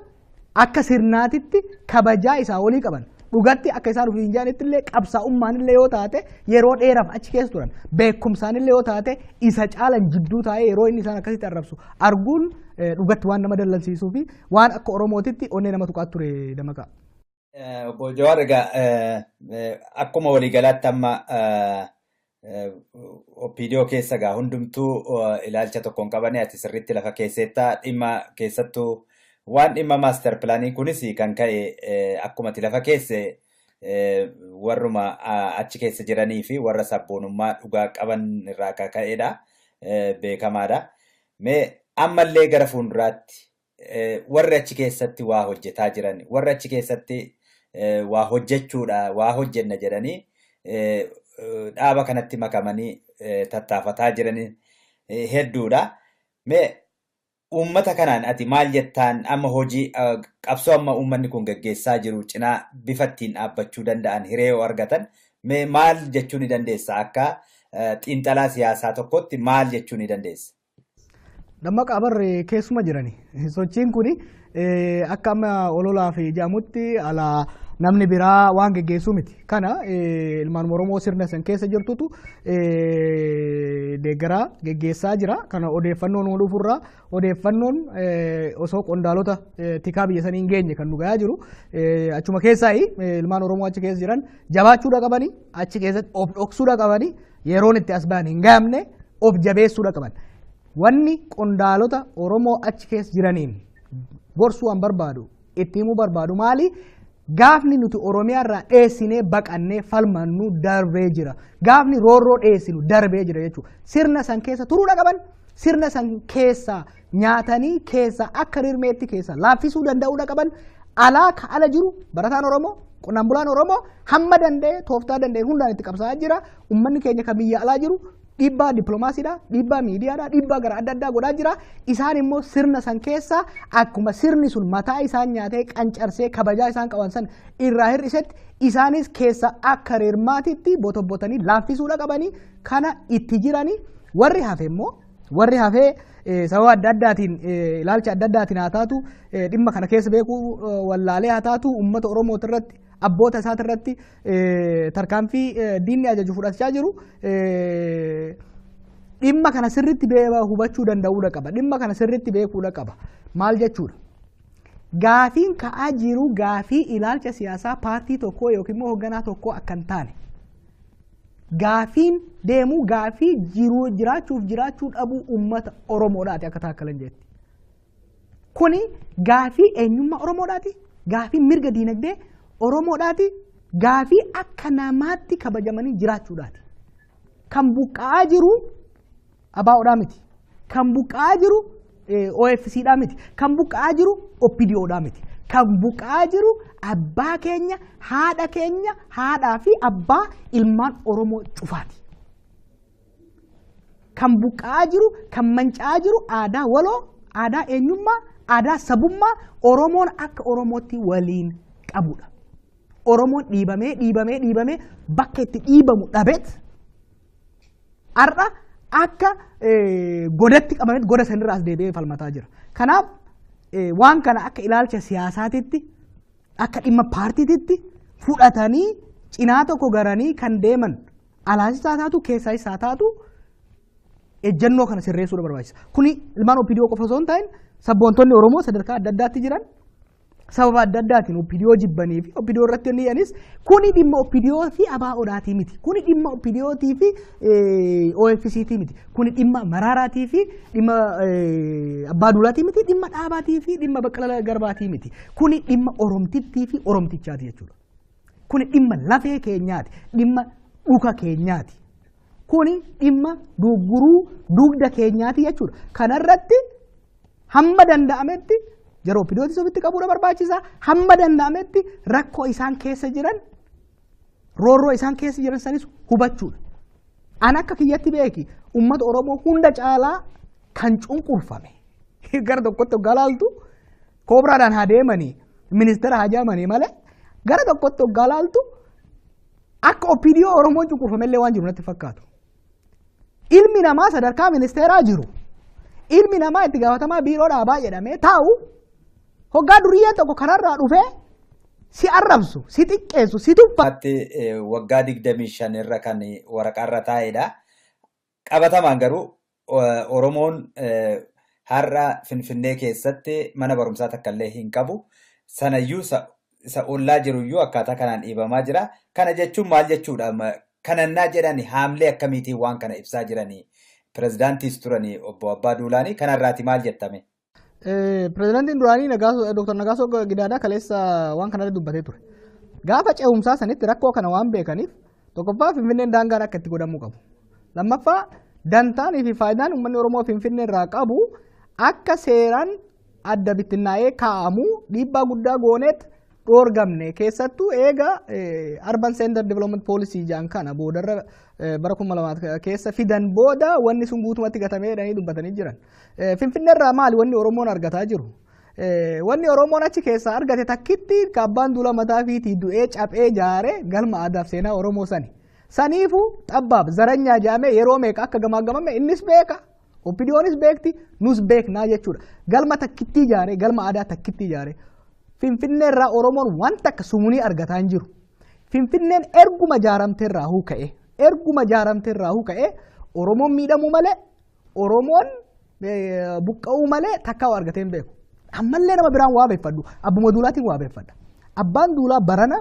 akka sirnaatitti kabajaa isaa olii qaban, dhugatti akka isaan ofiin jedhanitti illee qabsaa'ummaan illee yoo taate yeroo dheeraaf achi keessa turan, beekumsaan illee yoo taate isa caalan jidduu taa'ee yeroo inni isaan akkasitti arrabsu arguun dhugatti waan nama dallansiisuu fi waan akka Oromootitti onnee nama tuqaa ture, Dammaqaa. Obbo Jawaar, egaa akkuma waliigalaatti amma OPDO keessa egaa hundumtuu ilaalcha tokkoon qabanii, ati sirriitti lafa keesseettaa. Dhimma keessattuu waan dhimma master planii kunis kan ka'e akkuma ati lafa keesse warruma achi keessa jiranii fi warra sabboonummaa dhugaa qaban irraa kan ka'edha, beekamaadha. Mee ammallee gara fuulduraatti warri achi keessatti waa hojjetaa jiran, warri achi keessatti waa hojjechuudha, waa hojjenna jedhanii dhaaba kanatti makamanii tattaafataa jiran hedduudha. Mee uummata kanaan ati maal jettaan? Amma hojii qabsoo amma uummanni kun gaggeessaa jiru cinaa bifa ittiin dhaabbachuu danda'an hiree yoo argatan, mee maal jechuu ni dandeessa? Akka xiinxalaa siyaasaa tokkotti maal jechuu ni dandeessa? Dammaqaa, barre keessuma jirani. Sochiin kun akka amma ololaa fi jedhamutti alaa namni biraa waan geggeessuu miti. Kana ilmaan Oromoo sirna san keessa jirtutu deeggaraa geggeessaa jira. Kana odeeffannoon nu dhufurraa, odeeffannoon osoo qondaalota tikaa biyya sanii hin geenye kan nu gahaa jiru. Achuma keessaa ilmaan Oromoo achi keessa jiran jabaachuudha qabanii, achi keessatti of dhoksuudha qabanii, yeroon itti as bahan hin gahamne, of jabeessuudha qaban. Wanni qondaalota Oromoo achi keessa jiraniin gorsuu waan barbaadu itti himuu barbaadu maali? Gaafni nuti Oromiyaa irraa dheessinee baqannee falmannu darbee jira. Gaafni roorroo dheessinu darbee jira jechuudha. Sirna san keessa turuudha qaban. Sirna san keessa nyaatanii keessa akka rirmeetti keessa laaffisuu danda'uudha qaban. Alaa ka ala jiru barataan Oromoo, qonnaan bulaan Oromoo hamma danda'e tooftaa danda'e hundaan itti qabsaa'aa jira. Uummanni keenya kan biyya alaa jiru dhiibbaa dippiloomaasiidha, dhiibbaa miidiyaadha, dhiibbaa gara adda addaa godhaa jira. Isaan immoo sirna san keessa akkuma sirni sun mataa isaan nyaatee qancarsee kabajaa isaan qaban san irraa hir'isetti isaanis keessa akka rirmaatitti botobbotanii laaffisuudha qabanii kana itti jiranii. Warri hafe immoo warri hafee sababa adda addaatiin ilaalcha adda addaatiin haa taatu, dhimma kana keessa beekuu wallaalee haa taatu, uummata Oromoo irratti abboota isaati irratti tarkaanfii diinni ajaju fudhachaa jiru. Dhimma kana sirriitti hubachuu danda'uudha qaba. Dhimma kana sirriitti beekuudha qaba. Maal jechuudha? Gaafiin ka'aa jiru gaafii ilaalcha siyaasaa paartii tokkoo yookiin immoo hoogganaa tokkoo akka hin taane. Gaafiin deemu gaafii jiruu jiraachuuf jiraachuu dhabuu uummata Oromoodhaati akka taakkalan jetti. Kuni gaafii eenyummaa Oromoodhaati. Gaafii mirga diinagdee Oromoodhaati. Gaafii akka namaatti kabajamanii jiraachuudhaati. Kan buqqa'aa jiru ABOdhaa miti. Kan buqqa'aa jiru OFCdhaa miti. Kan buqqa'aa jiru OPDOdhaa miti. Kan buqqa'aa jiru abbaa keenya, haadha keenya, haadhaa fi abbaa ilmaan Oromoo cufaati. Kan buqqa'aa jiru, kan manca'aa jiru aadaa waloo, aadaa eenyummaa, aadaa sabummaa Oromoon akka Oromootti waliin qabudha. Oromoon dhiibamee, dhiibamee, dhiibamee bakka itti dhiibamu dhabeet har'a akka godatti qabameet goda sanirraa as deebi'ee falmataa jira. Kanaaf waan kana akka ilaalcha siyaasaatitti, akka dhimma paartiititti fudhatanii cinaa tokko garanii kan deeman alaas isaa taatu keessaa isaa taatu ejjennoo kana sirreessuudha barbaachisa. Kuni ilmaan OPDO qofa osoo hin ta'in sabboontonni Oromoo sadarkaa adda addaatti jiran sababa adda addaatiin OPDO jibbanii fi OPDO irratti inni yanis kuni dhimma OPDO fi ABOdhaatii miti. Kuni dhimma OPDOtii fi OFCtii miti. Kuni dhimma Maraaraatii fi dhimma Abbaa Duulaatii miti. Dhimma Dhaabaatii fi dhimma Baqqalaa Garbaatii miti. Kuni dhimma Oromtittii fi Oromtichaati jechuudha. Kuni dhimma lafee keenyaati. Dhimma dhuka keenyaati. Kuni dhimma dugguruu dugda keenyaati jechuudha. Kanarratti hamma danda'ametti jara OPDOtis ofitti qabuudha barbaachisa. Hamma danda'ametti rakkoo isaan keessa jiran, roorroo isaan keessa jiran sanis hubachuudha. An akka kiyyatti beeki uummata Oromoo hunda caalaa kan cunqurfame. Gara tokkotti hoggaa laaltu koobraadhaan haa deemanii ministeera haa jaamanii malee gara tokkotti hoggaa laaltu akka OPDO Oromoon cunqurfame illee waan jiru natti fakkaatu. Ilmi namaa sadarkaa ministeeraa jiru, ilmi namaa itti gaafatamaa biiroo dhaabaa jedhamee taa'u hoggaa duriyyeen tokko kararraa dhufee si arrabsu, si xiqqeessu, si tuffatu. Waggaa 25 irra kan waraqaarra taa'edha. Qabatamaan garuu Oromoon har'a Finfinnee keessatti mana barumsaa takka illee hin qabu. Sanayyuu isa ollaa jiruyyuu akkaataa kanaan dhiibamaa jira. Kana jechuun maal jechuudha? Kanannaa jedhani haamlee akkamiitiin waan kana ibsaa jiranii? Pirezidaantiis turanii obbo Abbaa Duulaanii kanarraati maal jettame? Pirezidaantiin duraanii Dr. Nagaasoo Gidaadaa kaleessa waan kanarratti dubbatee ture. Gaafa ce'umsaa sanitti rakkoo kana waan beekaniif tokkoffaa Finfinneen daangaan akka itti godhamuu qabu. Lammaffaa dantaanii fi faayidaan uummanni Oromoo Finfinnee irraa qabu akka seeraan adda bittinnaa'ee kaa'amu dhiibbaa guddaa gooneet dhoorgamne. Keessattuu eega Urban Center Development Policy jedhan kana boodarra bara 2000 keessa fidan booda wanni sun guutumatti gatamee jedhanii dubbatanii jiran. Finfinnee irraa maali wanni Oromoon argataa jiru? Wanni Oromoon achi keessaa argate takkitti abbaan duula mataa fiitii du'ee caphee jaaree galma aadaaf seenaa Oromoo sani. Saniifuu xabbaaf zaranyaa jaamee yeroo meeqa akka gamaagamame innis beeka. OPDOnis beekti, nus beeknaa jechuudha. Galma takkittii jaaree, galma aadaa takkittii jaaree. Finfinnee irraa Oromoon wanta akka sumunii argataa hin jiru. Finfinneen erguma jaaramtee irraa huka'e, erguma jaaramtee irraa huka'e Oromoon miidhamuu malee, Oromoon buqqa'uu malee takka waa argatee hin beeku. Ammallee nama biraan waa beeffadhu, abbuma duulaatiin waa beeffadha. Abbaan duulaa barana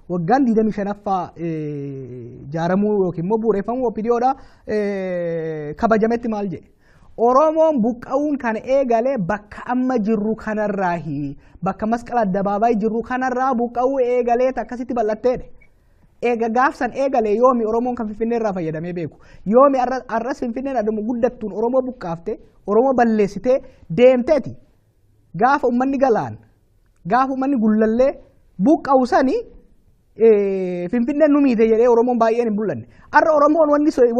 waggaan 25ffaa jaaramuu yookiin immoo bu'uureffamuu OPDOdha kabajametti maal jedhe? Oromoon buqqa'uun kan eegale bakka amma jirru kanarraahi, bakka masqala addabaabaayii jirru kanarraa buqqa'uu eegalee akkasitti bal'atteedha. Eega gaafsan eegale yoomi Oromoon kan Finfinnee irraa fayyadamee beeku? Yoomi arras Finfinneen adumu guddattuun Oromoo buqqaaftee, Oromoo balleessitee deemteeti. Gaafa uummanni galaan, gaafa uummanni gullallee buqqa'u sani Finfinneen nu miite jedhee Oromoon baay'een hin bullanne. Har'a Oromoon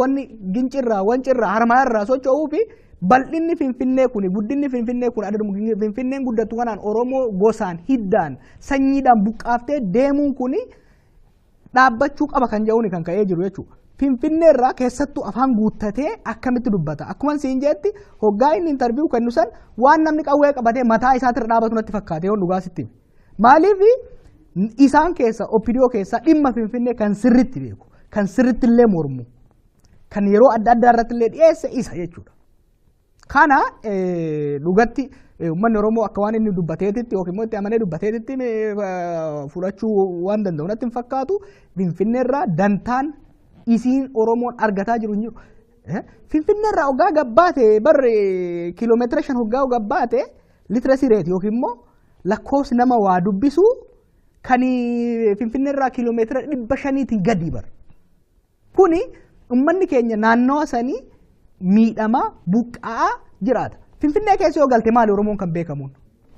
wanni gincirraa, wancirraa, harmaarraa socho'uu fi bal'inni Finfinnee kuni, guddinni Finfinnee kun, adaduma Finfinneen guddattu kanaan Oromoo gosaan, hiddaan, sanyiidhaan buqqaaftee deemuun kuni dhaabbachuu qaba kan jedhuuni kan ka'ee jiru jechuudha. Finfinnee irraa keessattuu afaan guuttatee akkamitti dubbata? Akkuma siin jeetti hoggaa inni intarviiyuu kennu san waan namni qawwee qabatee mataa isaatirra dhaabatu natti fakkaate yoon dhugaa sitti hime. Maaliif isaan keessa OPDO keessa dhimma Finfinnee kan sirriitti beeku, kan sirriitti illee mormu, kan yeroo adda addaa irratti illee dhiyeesse isa jechuudha. Kana dhugatti uummanni Oromoo akka waan inni dubbateetitti yookiin immoo itti amanee dubbateetitti fudhachuu waan danda'u natti hin fakkaatu. Finfinnee irraa dantaan isiin Oromoon argataa jiru hin jiru. Finfinnee irraa hoggaa gabbaate barri kiiloomeetira 5 hoggaa gabbaate literacy rate yookiin immoo lakkoofsi nama waa dubbisu kan Finfinnee irraa kiiloomeetira 500 gadi bara. Kuni uummanni keenya naannawa sanii miidhamaa buqqa'aa jiraata. Finfinnee keessa yoo galte maali Oromoon kan beekamuun?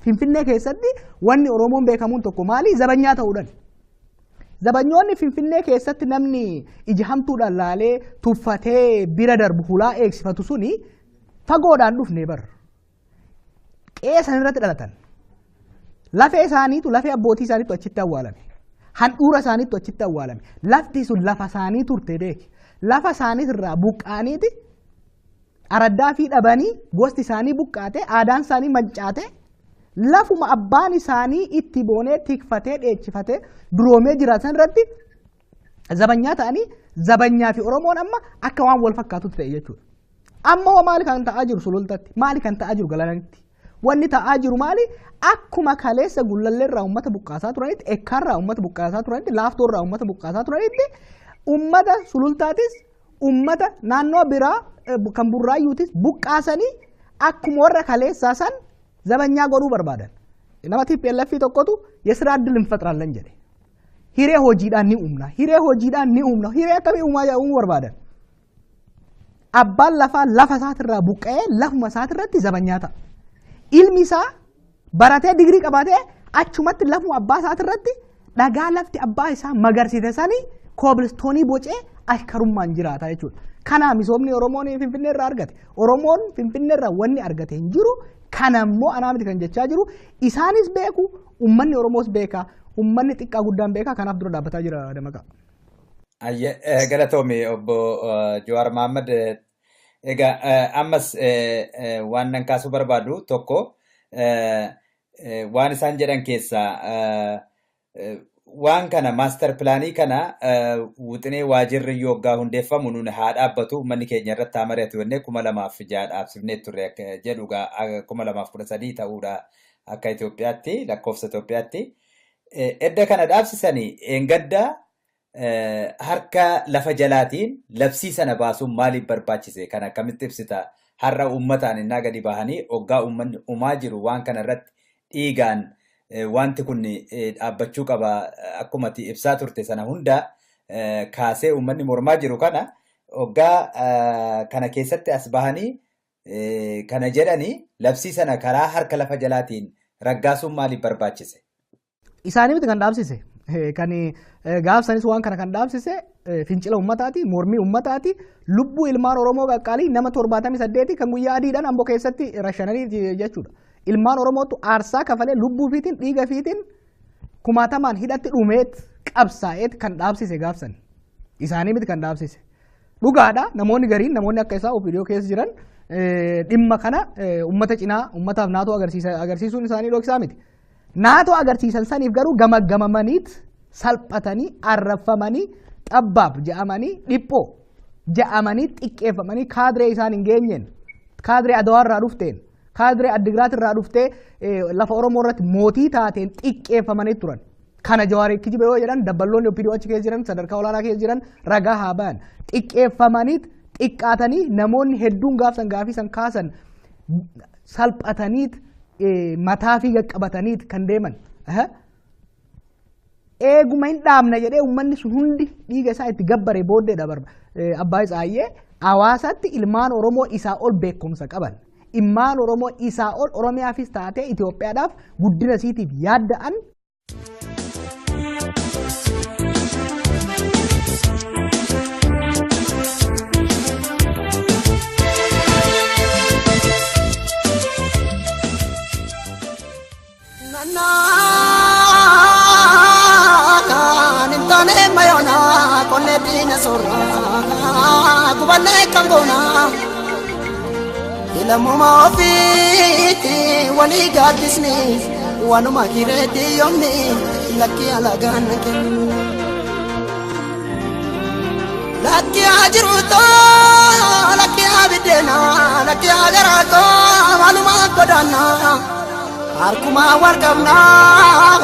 Finfinnee keessatti wanni Oromoon beekamuun tokko maali? Zabanyaa ta'uudhaan. Zabanyoonni Finfinnee keessatti namni ija hamtuudhaan laalee tuffatee bira darbu hulaa eegsifatu suni fagoodhaan dhufne bara. Qe'ee san irratti dhalatan. Lafee isaaniitu, lafee abbootii isaaniitu achitti awwaalame. Handhuura isaaniitu achitti awwaalame. Lafti sun lafa isaanii turte beeki. Lafa isaaniitirraa buqqaaniiti araddaa fi dhabanii gosti isaanii buqqaate, aadaan isaanii mancaate, lafuma abbaan isaanii itti boonee tikfatee dheechifatee duroomee jiraatan irratti zabanyaa ta'anii zabanyaa fi Oromoon amma akka waan wal fakkaatutti ta'e jechuudha. Amma hoo maali kan ta'aa jiru Sulultatti? Maali kan ta'aa jiru Galaanatti? Wanni ta'aa jiru maali? Akkuma kaleessa Gullalleerraa uummata buqqaasaa turanitti, Ekkaarraa uummata buqqaasaa turanitti, Laaftoorraa uummata buqqaasaa turanitti, uummata Sulultaatis uummata naannoo biraa kan Burraayyuutis buqqaasanii akkuma warra kaleessaa san zabanyaa godhuu barbaadan. Nama TPLF tokkotu የስራ እድል እንፈጥራለን jedhe. Hiree hojiidhaan ni uumna. Hiree hojiidhaan ni uumna. Hiree akkamii uumuu barbaadan? Abbaan lafaa lafa isaatirraa buqqa'ee lafuma isaatirratti zabanyaa ta'a. Ilmi isaa baratee digirii qabaatee achumatti lafuma abbaa isaatirratti dhagaa lafti abbaa isaa magarsite sanii koobilistoonii bocee ashkarummaan jiraata jechuudha. Kana misoomni Oromoon Finfinnee irraa argate. Oromoon Finfinnee irraa wanni argate hin jiru. Kana immoo anaa miti kan jechaa jiru. Isaanis beeku, uummanni Oromoos beeka, uummanni xiqqaa guddaan beeka. Kanaaf dura dhaabbataa jira Damaqaa. Galatoomi obbo Jawaar Mohaammed. Egaa ammas waan nan kaasuu barbaadu tokko waan isaan jedhan keessaa waan kana maastar pilaanii kana wixinee waajirri yoggaa hundeeffamu nun haa dhaabbatu, uummanni keenya irratti haa mari'atu jennee 2006 dhaabsifnee turre jedhu 2013 ta'uudha akka Itoophiyaatti, lakkoofsa Itoophiyaatti. Edda kana dhaabsisanii eengadda harka lafa jalaatiin labsii sana baasuun maaliif barbaachise? Kan akkamitti ibsita? Har'a uummataan innaa gadi bahanii hoggaa uummanni uumaa jiru waan kana irratti dhiigaan wanti kun dhaabbachuu qaba akkuma ati ibsaa turte sana hunda kaasee uummanni mormaa jiru kana hoggaa kana keessatti as bahanii kana jedhanii labsii sana karaa harka lafa jalaatiin raggaasuun maaliif barbaachise? Isaanii miti kan dhaabsise. Kan gaafsanis waan kana kan dhaabsise fincila uummataati, mormii uummataati, lubbuu ilmaan Oromoo qaqqaalii nama 78 kan guyyaa adiidhaan Amboo keessatti rashananii jechuudha. Ilmaan Oromootu aarsaa kafalee lubbuu fiitiin dhiiga fiitiin kumaatamaan hidhatti dhumeet qabsaa'eet kan dhaabsise gaafsan. Isaanii miti kan dhaabsise. Dhugaadha, namoonni gariin, namoonni akka isaa OPDO keessa jiran dhimma kana uummata cinaa uummataaf naatoo agarsiisuun isaanii dhoksaa miti. Naatoo agarsiisan saniif garuu gamaggamamaniit salphatanii arrafamanii xabbaab je'amanii dhiphoo je'amanii xiqqeeffamanii kaadiree isaan hin geenyeen, kaadiree Adawaarraa dhufteen, kaadiree Addigiraat irraa dhuftee lafa Oromoo irratti mootii taateen xiqqeeffamanii turan. Kana Jawaar kijiba yoo jedhan dabballoonni OPDO achi keessa jiran sadarkaa olaanaa keessa jiran ragaa haa bayan. Xiqqeeffamaniit Xiqqaatanii namoonni hedduun gaafsan gaafii san kaasan salphataniit mataa fi qaqqabataniit kan deeman. Eeguma hin dhaabna jedhee uummanni sun hundi dhiiga isaa itti gabbare booddeedha barba. Abbaa Tsaayyee hawaasatti ilmaan Oromoo isaa ol beekumsa qaban. Ilmaan Oromoo isaa ol Oromiyaafis taatee Itoophiyaadhaaf guddina isiitiif yaadda'an. Lammuma ofiitti walii gaaddisni waanuma kireetti yoomni lakki alagaan kennu. Lakki ajiruutoo lakki abiddeenaa lakki agaraatoo maaluma godaannaa harkuma wal qabnaa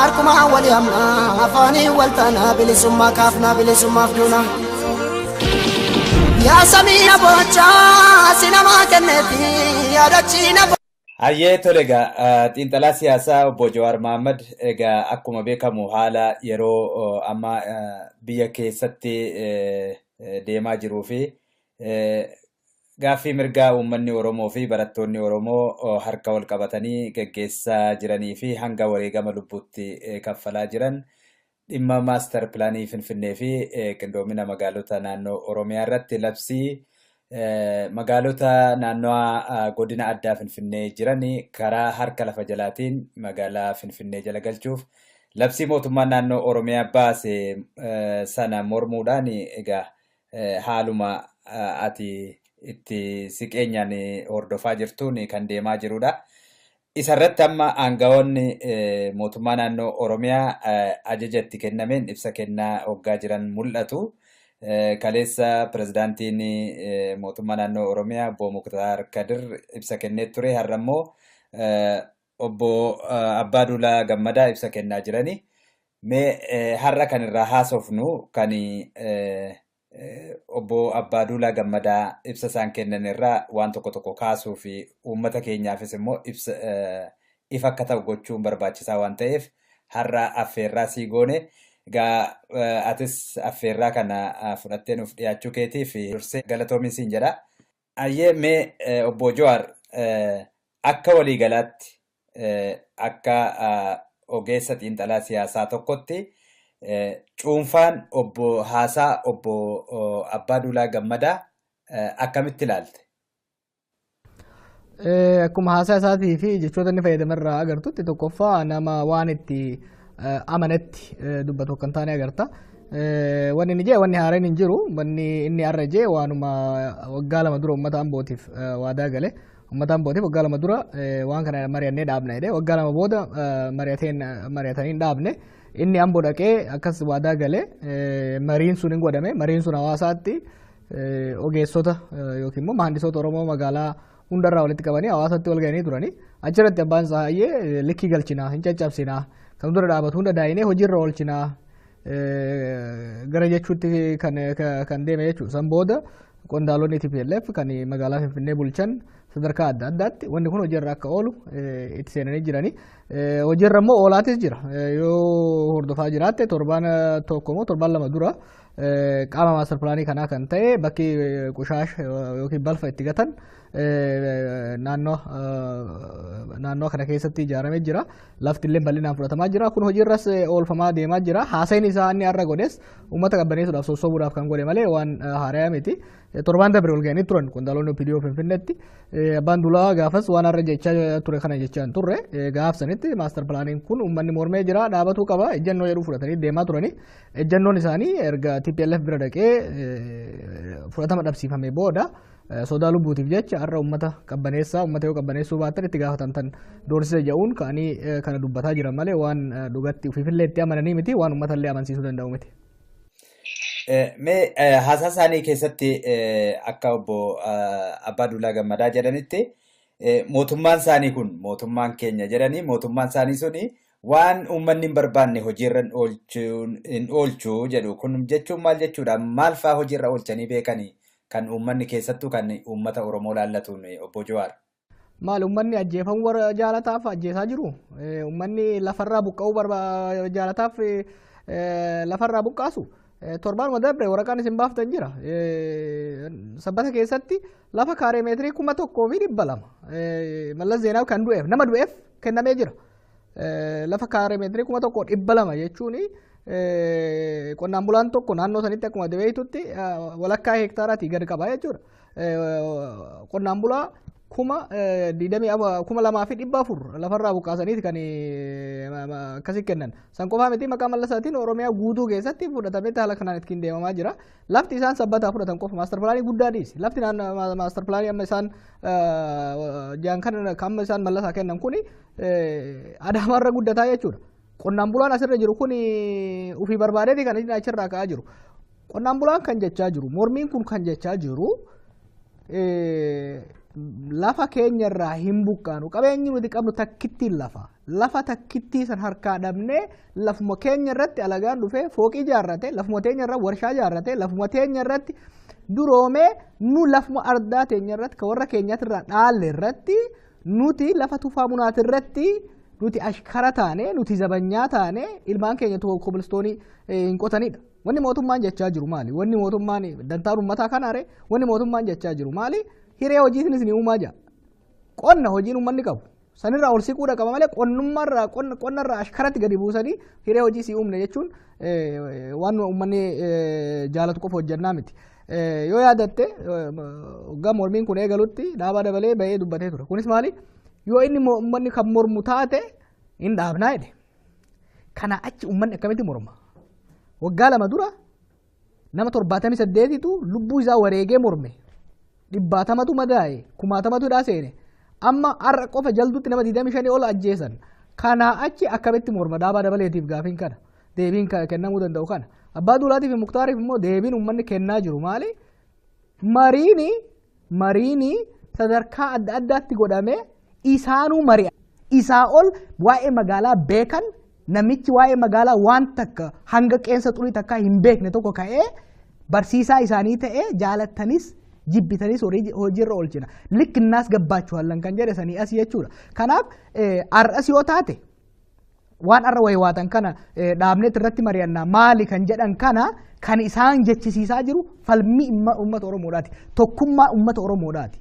harkuma wal yaamnaa afaanii wal taanaa bilisummaa kaafnaa bilisummaaf duunaa. Yaa samiina boochaa sinamaa kenneeti yaadachiina. Hayyee tole egaa xiinxalaa siyaasaa obbo Jawaar Mohaammed egaa akkuma beekamu haala yeroo ammaa biyya keessatti deemaa jiruu fi gaaffii mirgaa uummanni Oromoo fi barattoonni Oromoo harka wal qabatanii geggeessaa jiranii fi hanga wareegama lubbuutti kaffalaa jiran dhimma maastar pilaanii Finfinnee fi qindoomina magaalota naannoo Oromiyaa irratti labsii magaalota naannoo godina addaa Finfinnee jiran karaa harka lafa jalaatiin magaalaa Finfinnee jala galchuuf labsii mootummaan naannoo Oromiyaa baase sana mormuudhaan egaa haaluma ati itti siqeenyaan hordofaa jirtuun kan deemaa jirudha. Isarratti amma aangawoonni mootummaa naannoo Oromiyaa ajaja itti kennameen ibsa kennaa hoggaa jiran mul'atu. Kaleessa pirezidaantiin mootummaa naannoo Oromiyaa obbo Muktaar Kadir ibsa kennee ture. Har'a immoo obbo Abbaaduulaa Gammadaa ibsa kennaa jirani. Mee har'a kan irraa haasofnu kan obbo Abbaaduulaa Gammadaa ibsa isaan kennan irraa waan tokko tokko kaasuu fi uummata keenyaafis immoo ibsa ifa akka ta'u gochuun barbaachisaa waan ta'eef har'a affeerraa sii goone. Egaa atis affeerraa kana fudhattee nuuf dhiyaachuu keetiif dursee galatoomi siin jedha. Ayyee mee obbo Jawaar akka waliigalaatti akka ogeessa xiinxalaa siyaasaa tokkotti cuunfaan obbo Haasaa obbo Abbaaduulaa Gammadaa akkamitti ilaalte? Akkuma haasaa isaatii fi jechoota inni fayyadamarraa agartutti tokkoffaa nama waan itti amanetti dubbatu akka hin taane agarta. Wanni inni jee wanni haaraan hin jiru. Wanni inni har'a jee waanuma waggaa 2 dura uummata Ambootiif waadaa gale. Uummata Ambootiif waggaa 2 dura waan kana mari'annee dhaabna jedhee waggaa 2 booda mari'atanii hin dhaabne. Inni Amboo dhaqee akkas waadaa gale mariin sun hin godhame. Mariin sun hawaasaatti ogeessota yookiin immoo mahandisoota Oromoo magaalaa hundarraa walitti qabanii hawaasatti wal ga'anii turanii. Achirratti abbaan Tsaayyee likkii galchinaa hin caccabsinaa kan dura dhaabatu hunda daayinee hojiirra oolchinaa gara jechuutti kan deeme jechuudha. San booda qondaalonni TPLF kan magaalaa Finfinnee bulchan sadarkaa adda addaatti wanni kun hojiirra akka oolu itti seenanii jirani. Hojiirra immoo oolaatis jira. Yoo hordofaa jiraatte torbaan tokko immoo torbaan 2 dura qaama maastar pilaanii kanaa kan ta'e bakki qushaasha yookiin balfa itti gatan naannoo kana keessatti ijaaramee jira. Lafti illee bal'inaan fudhatamaa jira. Kun hojiirras oolfamaa deemaa jira. Haasaan isaa inni har'a godhes uummata qabbaneessuudhaaf sossobuudhaaf kan godhe malee waan haaraa miti. Torbaan dabre ol ga'anii turan qondaalonni OPDO Finfinneetti. Abbaan Duulaa gaafas waan har'a jechaa ture kana jechaa hin turre. Gaaf sanitti maastar pilaaniin kun uummanni mormee jira dhaabatuu qaba ejjennoo jedhu fudhatanii deemaa turani. Ejjennoon isaanii erga TPLF bira dhaqee fudhatama dhabsiifame booda sodaa lubbuutiif jecha har'a uummata qabbaneessaa uummata yoo qabbaneessuu baattan itti gaafatamtan doorsisa jedhuun ka'anii kana dubbataa jiran malee waan dhugatti ofiifillee itti amananii miti waan uummata illee amansiisuu danda'u miti. Mee haasaa isaanii keessatti akka obbo Abbaaduulaa Gammadaa jedhanitti mootummaan isaanii kun mootummaan keenya jedhanii mootummaan isaanii suni waan uummanni hin barbaanne hojiirra hin oolchuu jedhu. Kun jechuun maal jechuudha? Maal fa'aa hojiirra oolchanii beekanii Kan uummanni keessattuu kan uummata Oromoo laallatuun obbo Jawaar. Maal uummanni ajjeefamuu jaalataaf ajjeesaa jiru? Uummanni lafarraa buqqa'uu jaalataaf lafarraa buqqaasu? Torbaanuma darbe waraqaan isin baaftan jira. Sabbata keessatti lafa kaaree meetirii 1200 Mallas Zeenaawi kan du'eef nama du'eef kennamee jira. Lafa kaaree meetirii 1200 jechuun qonnaan bulaan tokko naannoo sanitti akkuma beektutti walakkaa heektaaraatii gadi qaba jechuudha. Qonnaan bulaa 224,000 lafarraa buqqaasaniiti kan akkasi kennan. San qofaa miti, maqaa Mallasaatiin Oromiyaa guutuu keessatti fudhatamee haala kanaan ittiin deemamaa jira. Lafti isaan Sabbataa fudhatan qofa maastar pilaanii guddaa dhiisi. Lafti maastar pilaanii amma isaan jaan kan amma isaan Mallasaa kennan kuni Adaamaarra guddataa jechuudha. Qonnaan bulaan asirra jiru kun ofii barbaadeeti kan inni achirraa ka'aa jiru. Qonnaan bulaan kan jechaa jiru, mormiin kun kan jechaa jiru, lafa keenyarraa hin buqqaanu, qabeenyi nuti qabnu takkittiin lafa takkittii san harkaa dhabnee, lafuma keenya irratti alagaan dhufee fooqii ijaarrate, lafuma teenya irra warshaa ijaarrate, lafuma teenya irratti duroomee, nu lafuma ardaa teenya irratti kan warra keenyatirraa dhaalle irratti, nuti lafa Tufaa Munaati irratti nuti ashkara taane, nuti zabanyaa taane, ilmaan keenya kobilistoonii hin qotanidha. Wanni mootummaan jechaa jiru maali? Wanni mootummaan dantaan uummataa kanaare, wanni mootummaan jechaa jiru maali? Hiree hojiitinis ni uumaa jira. Qonna hojiin uummanni qabu. Sanirraa ol siquudha qaba malee qonnummaarraa qonnarraa ashkaratti gadi buusanii hiree hojii si uumne jechuun waan uummanni jaalatu qofa hojjannaa miti. Yoo yaadatte, waggaa mormiin kun eegalutti Dhaabaa Dabalee bahee dubbatee ture. Kunis maali? Yoo inni uummanni kan mormu taate hin dhaabnaa jedhe. Kana achi uummanni akkamitti morma? Waggaa 2 dura nama 78tu lubbuu isaa wareegee morme. Dhibbaatamatu madaa'e, kumaatamatu hidhaa seene. Amma har'a qofa Jalduutti nama 25 ol ajjeesan. Kanaa achi akkamitti morma? Dhaabaa Dabaleetiif gaafiin kana. Deebiin kennamuu danda'u kana. Abbaa Duulaatiif fi Muktaariif immoo deebiin uummanni kennaa jiru maali? Mariini sadarkaa adda addaatti godhamee isaanuu mari'a. Isaa ol waa'ee magaalaa beekan, namichi waa'ee magaalaa waan takka hanga qeensa xurii takka hin beekne tokko ka'ee barsiisaa isaanii ta'ee, jaalattanis jibbitanis hojiirra oolchina. Likkinnaas gabbaachuhallan kan jedhe sanii asii jechuudha. Kanaaf har'as yoo taate waan har'a waywaatan kana dhaabneet irratti mari'annaa maali kan jedhan kana kan isaan jechisiisaa jiru falmii uummata Oromoodhaati. Tokkummaa uummata Oromoodhaati.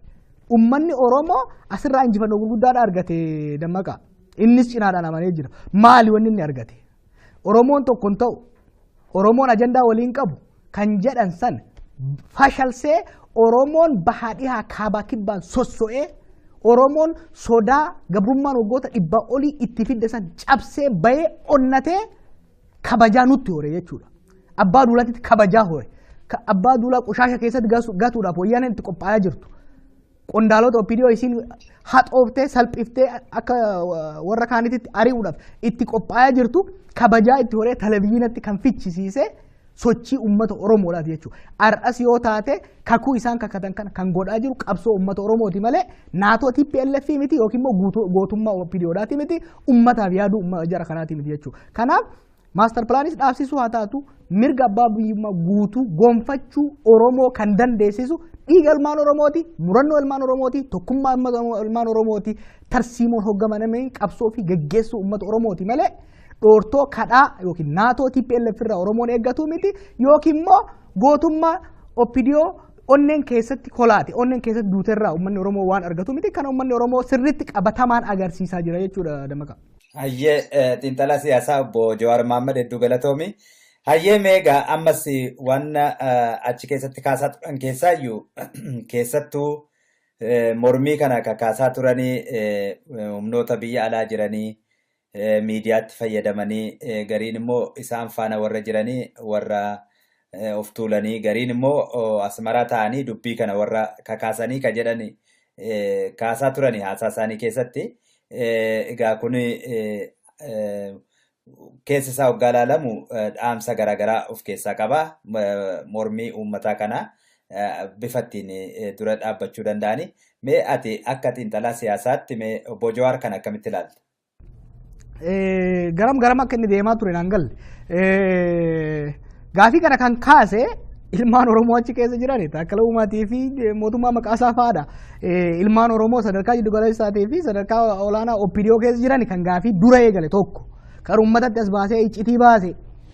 Uummanni Oromoo asirraa injifannoo gurguddaadha argate, Dammaqaa. Innis cinaadhaan amanee jira. Maali wanni inni argate? Oromoon tokko hin ta'u. Oromoon ajandaa waliin qabu kan jedhan san fashalsee, Oromoon bahaa dhihaa kaabaa kibbaan sosso'ee, Oromoon sodaa gabrummaan waggoota 100 olii itti fidde san cabsee bahee onnatee kabajaa nutti hore jechuudha. Abbaa Duulaatti kabajaa hore. Abbaa Duulaa qoshaasha keessatti gatuudhaaf wayyaaneen itti qophaa'aa jirtu. Qondaalota OPDO isiin haxooftee salphiftee akka warra kaanitti ari'uudhaaf itti qophaa'aa jirtu kabajaa itti horee televizyiinatti kan fichisiise sochii uummata Oromoodhaati jechuudha. Har'as yoo taate kakuu isaan kakatan kana kan godhaa jiru qabsoo uummata Oromooti malee naatoo TPLF miti yookiin immoo gootummaa OPDOdhaati miti, uummataaf yaaduu jara kanaati miti jechuudha. Kanaaf maastar pilaanis dhaabsisuu haa taatu, mirga abbaa biyyummaa guutuu gonfachuu Oromoo kan dandeessisu dhiiga ilmaan Oromooti, murannoo ilmaan Oromooti, tokkummaa ilmaan Oromooti, tarsiimoon hoogganamee qabsoo fi geggeessuu uummata Oromooti malee dhoortoo kadhaa yookiin naatoo TPLF irraa Oromoon eeggatu miti, yookiin immoo gootummaa OPDO onneen keessatti kolaate, onneen keessatti duuterraa uummanni Oromoo waan argatu miti. Kana uummanni Oromoo sirriitti qabatamaan agarsiisaa jira jechuudha, Dammaqaa. Hayyee, xiinxalaa siyaasaa obbo Jawaar Mohaammed, hedduu galatoomi. Hayyee, meegaa ammas waan achi keessatti kaasaa turan keessaayyuu keessattuu mormii kana kakaasaa turanii humnoota biyya alaa jiranii miidiyaatti fayyadamanii, gariin immoo isaan faana warra jiranii warra of tuulanii, gariin immoo Asmaraa ta'anii dubbii kana warra kakaasanii ka jedhan kaasaa turanii haasaa isaanii keessatti. Egaa kun keessa isaa waggaa ilaalamu dhaamsa garaagaraa of keessaa qaba. Mormii uummataa kana bifa ittiin dura dhaabbachuu danda'ani. Mee ati akka xiinxalaa siyaasaatti, mee obbo Jawaar, kana akkamitti ilaalta? Garam garam akka inni deemaa ture naan galle. Gaafii kana kan kaase Ilmaan Oromoo achi keessa jiran Taakkala Uumaatii fi mootummaa maqaasaa fa'aadha. Ilmaan Oromoo sadarkaa jiddu galeessaatii fi sadarkaa olaanaa OPDO keessa jiran kan gaafii dura eegale tokko. Kan uummatatti as baasee iccitii baase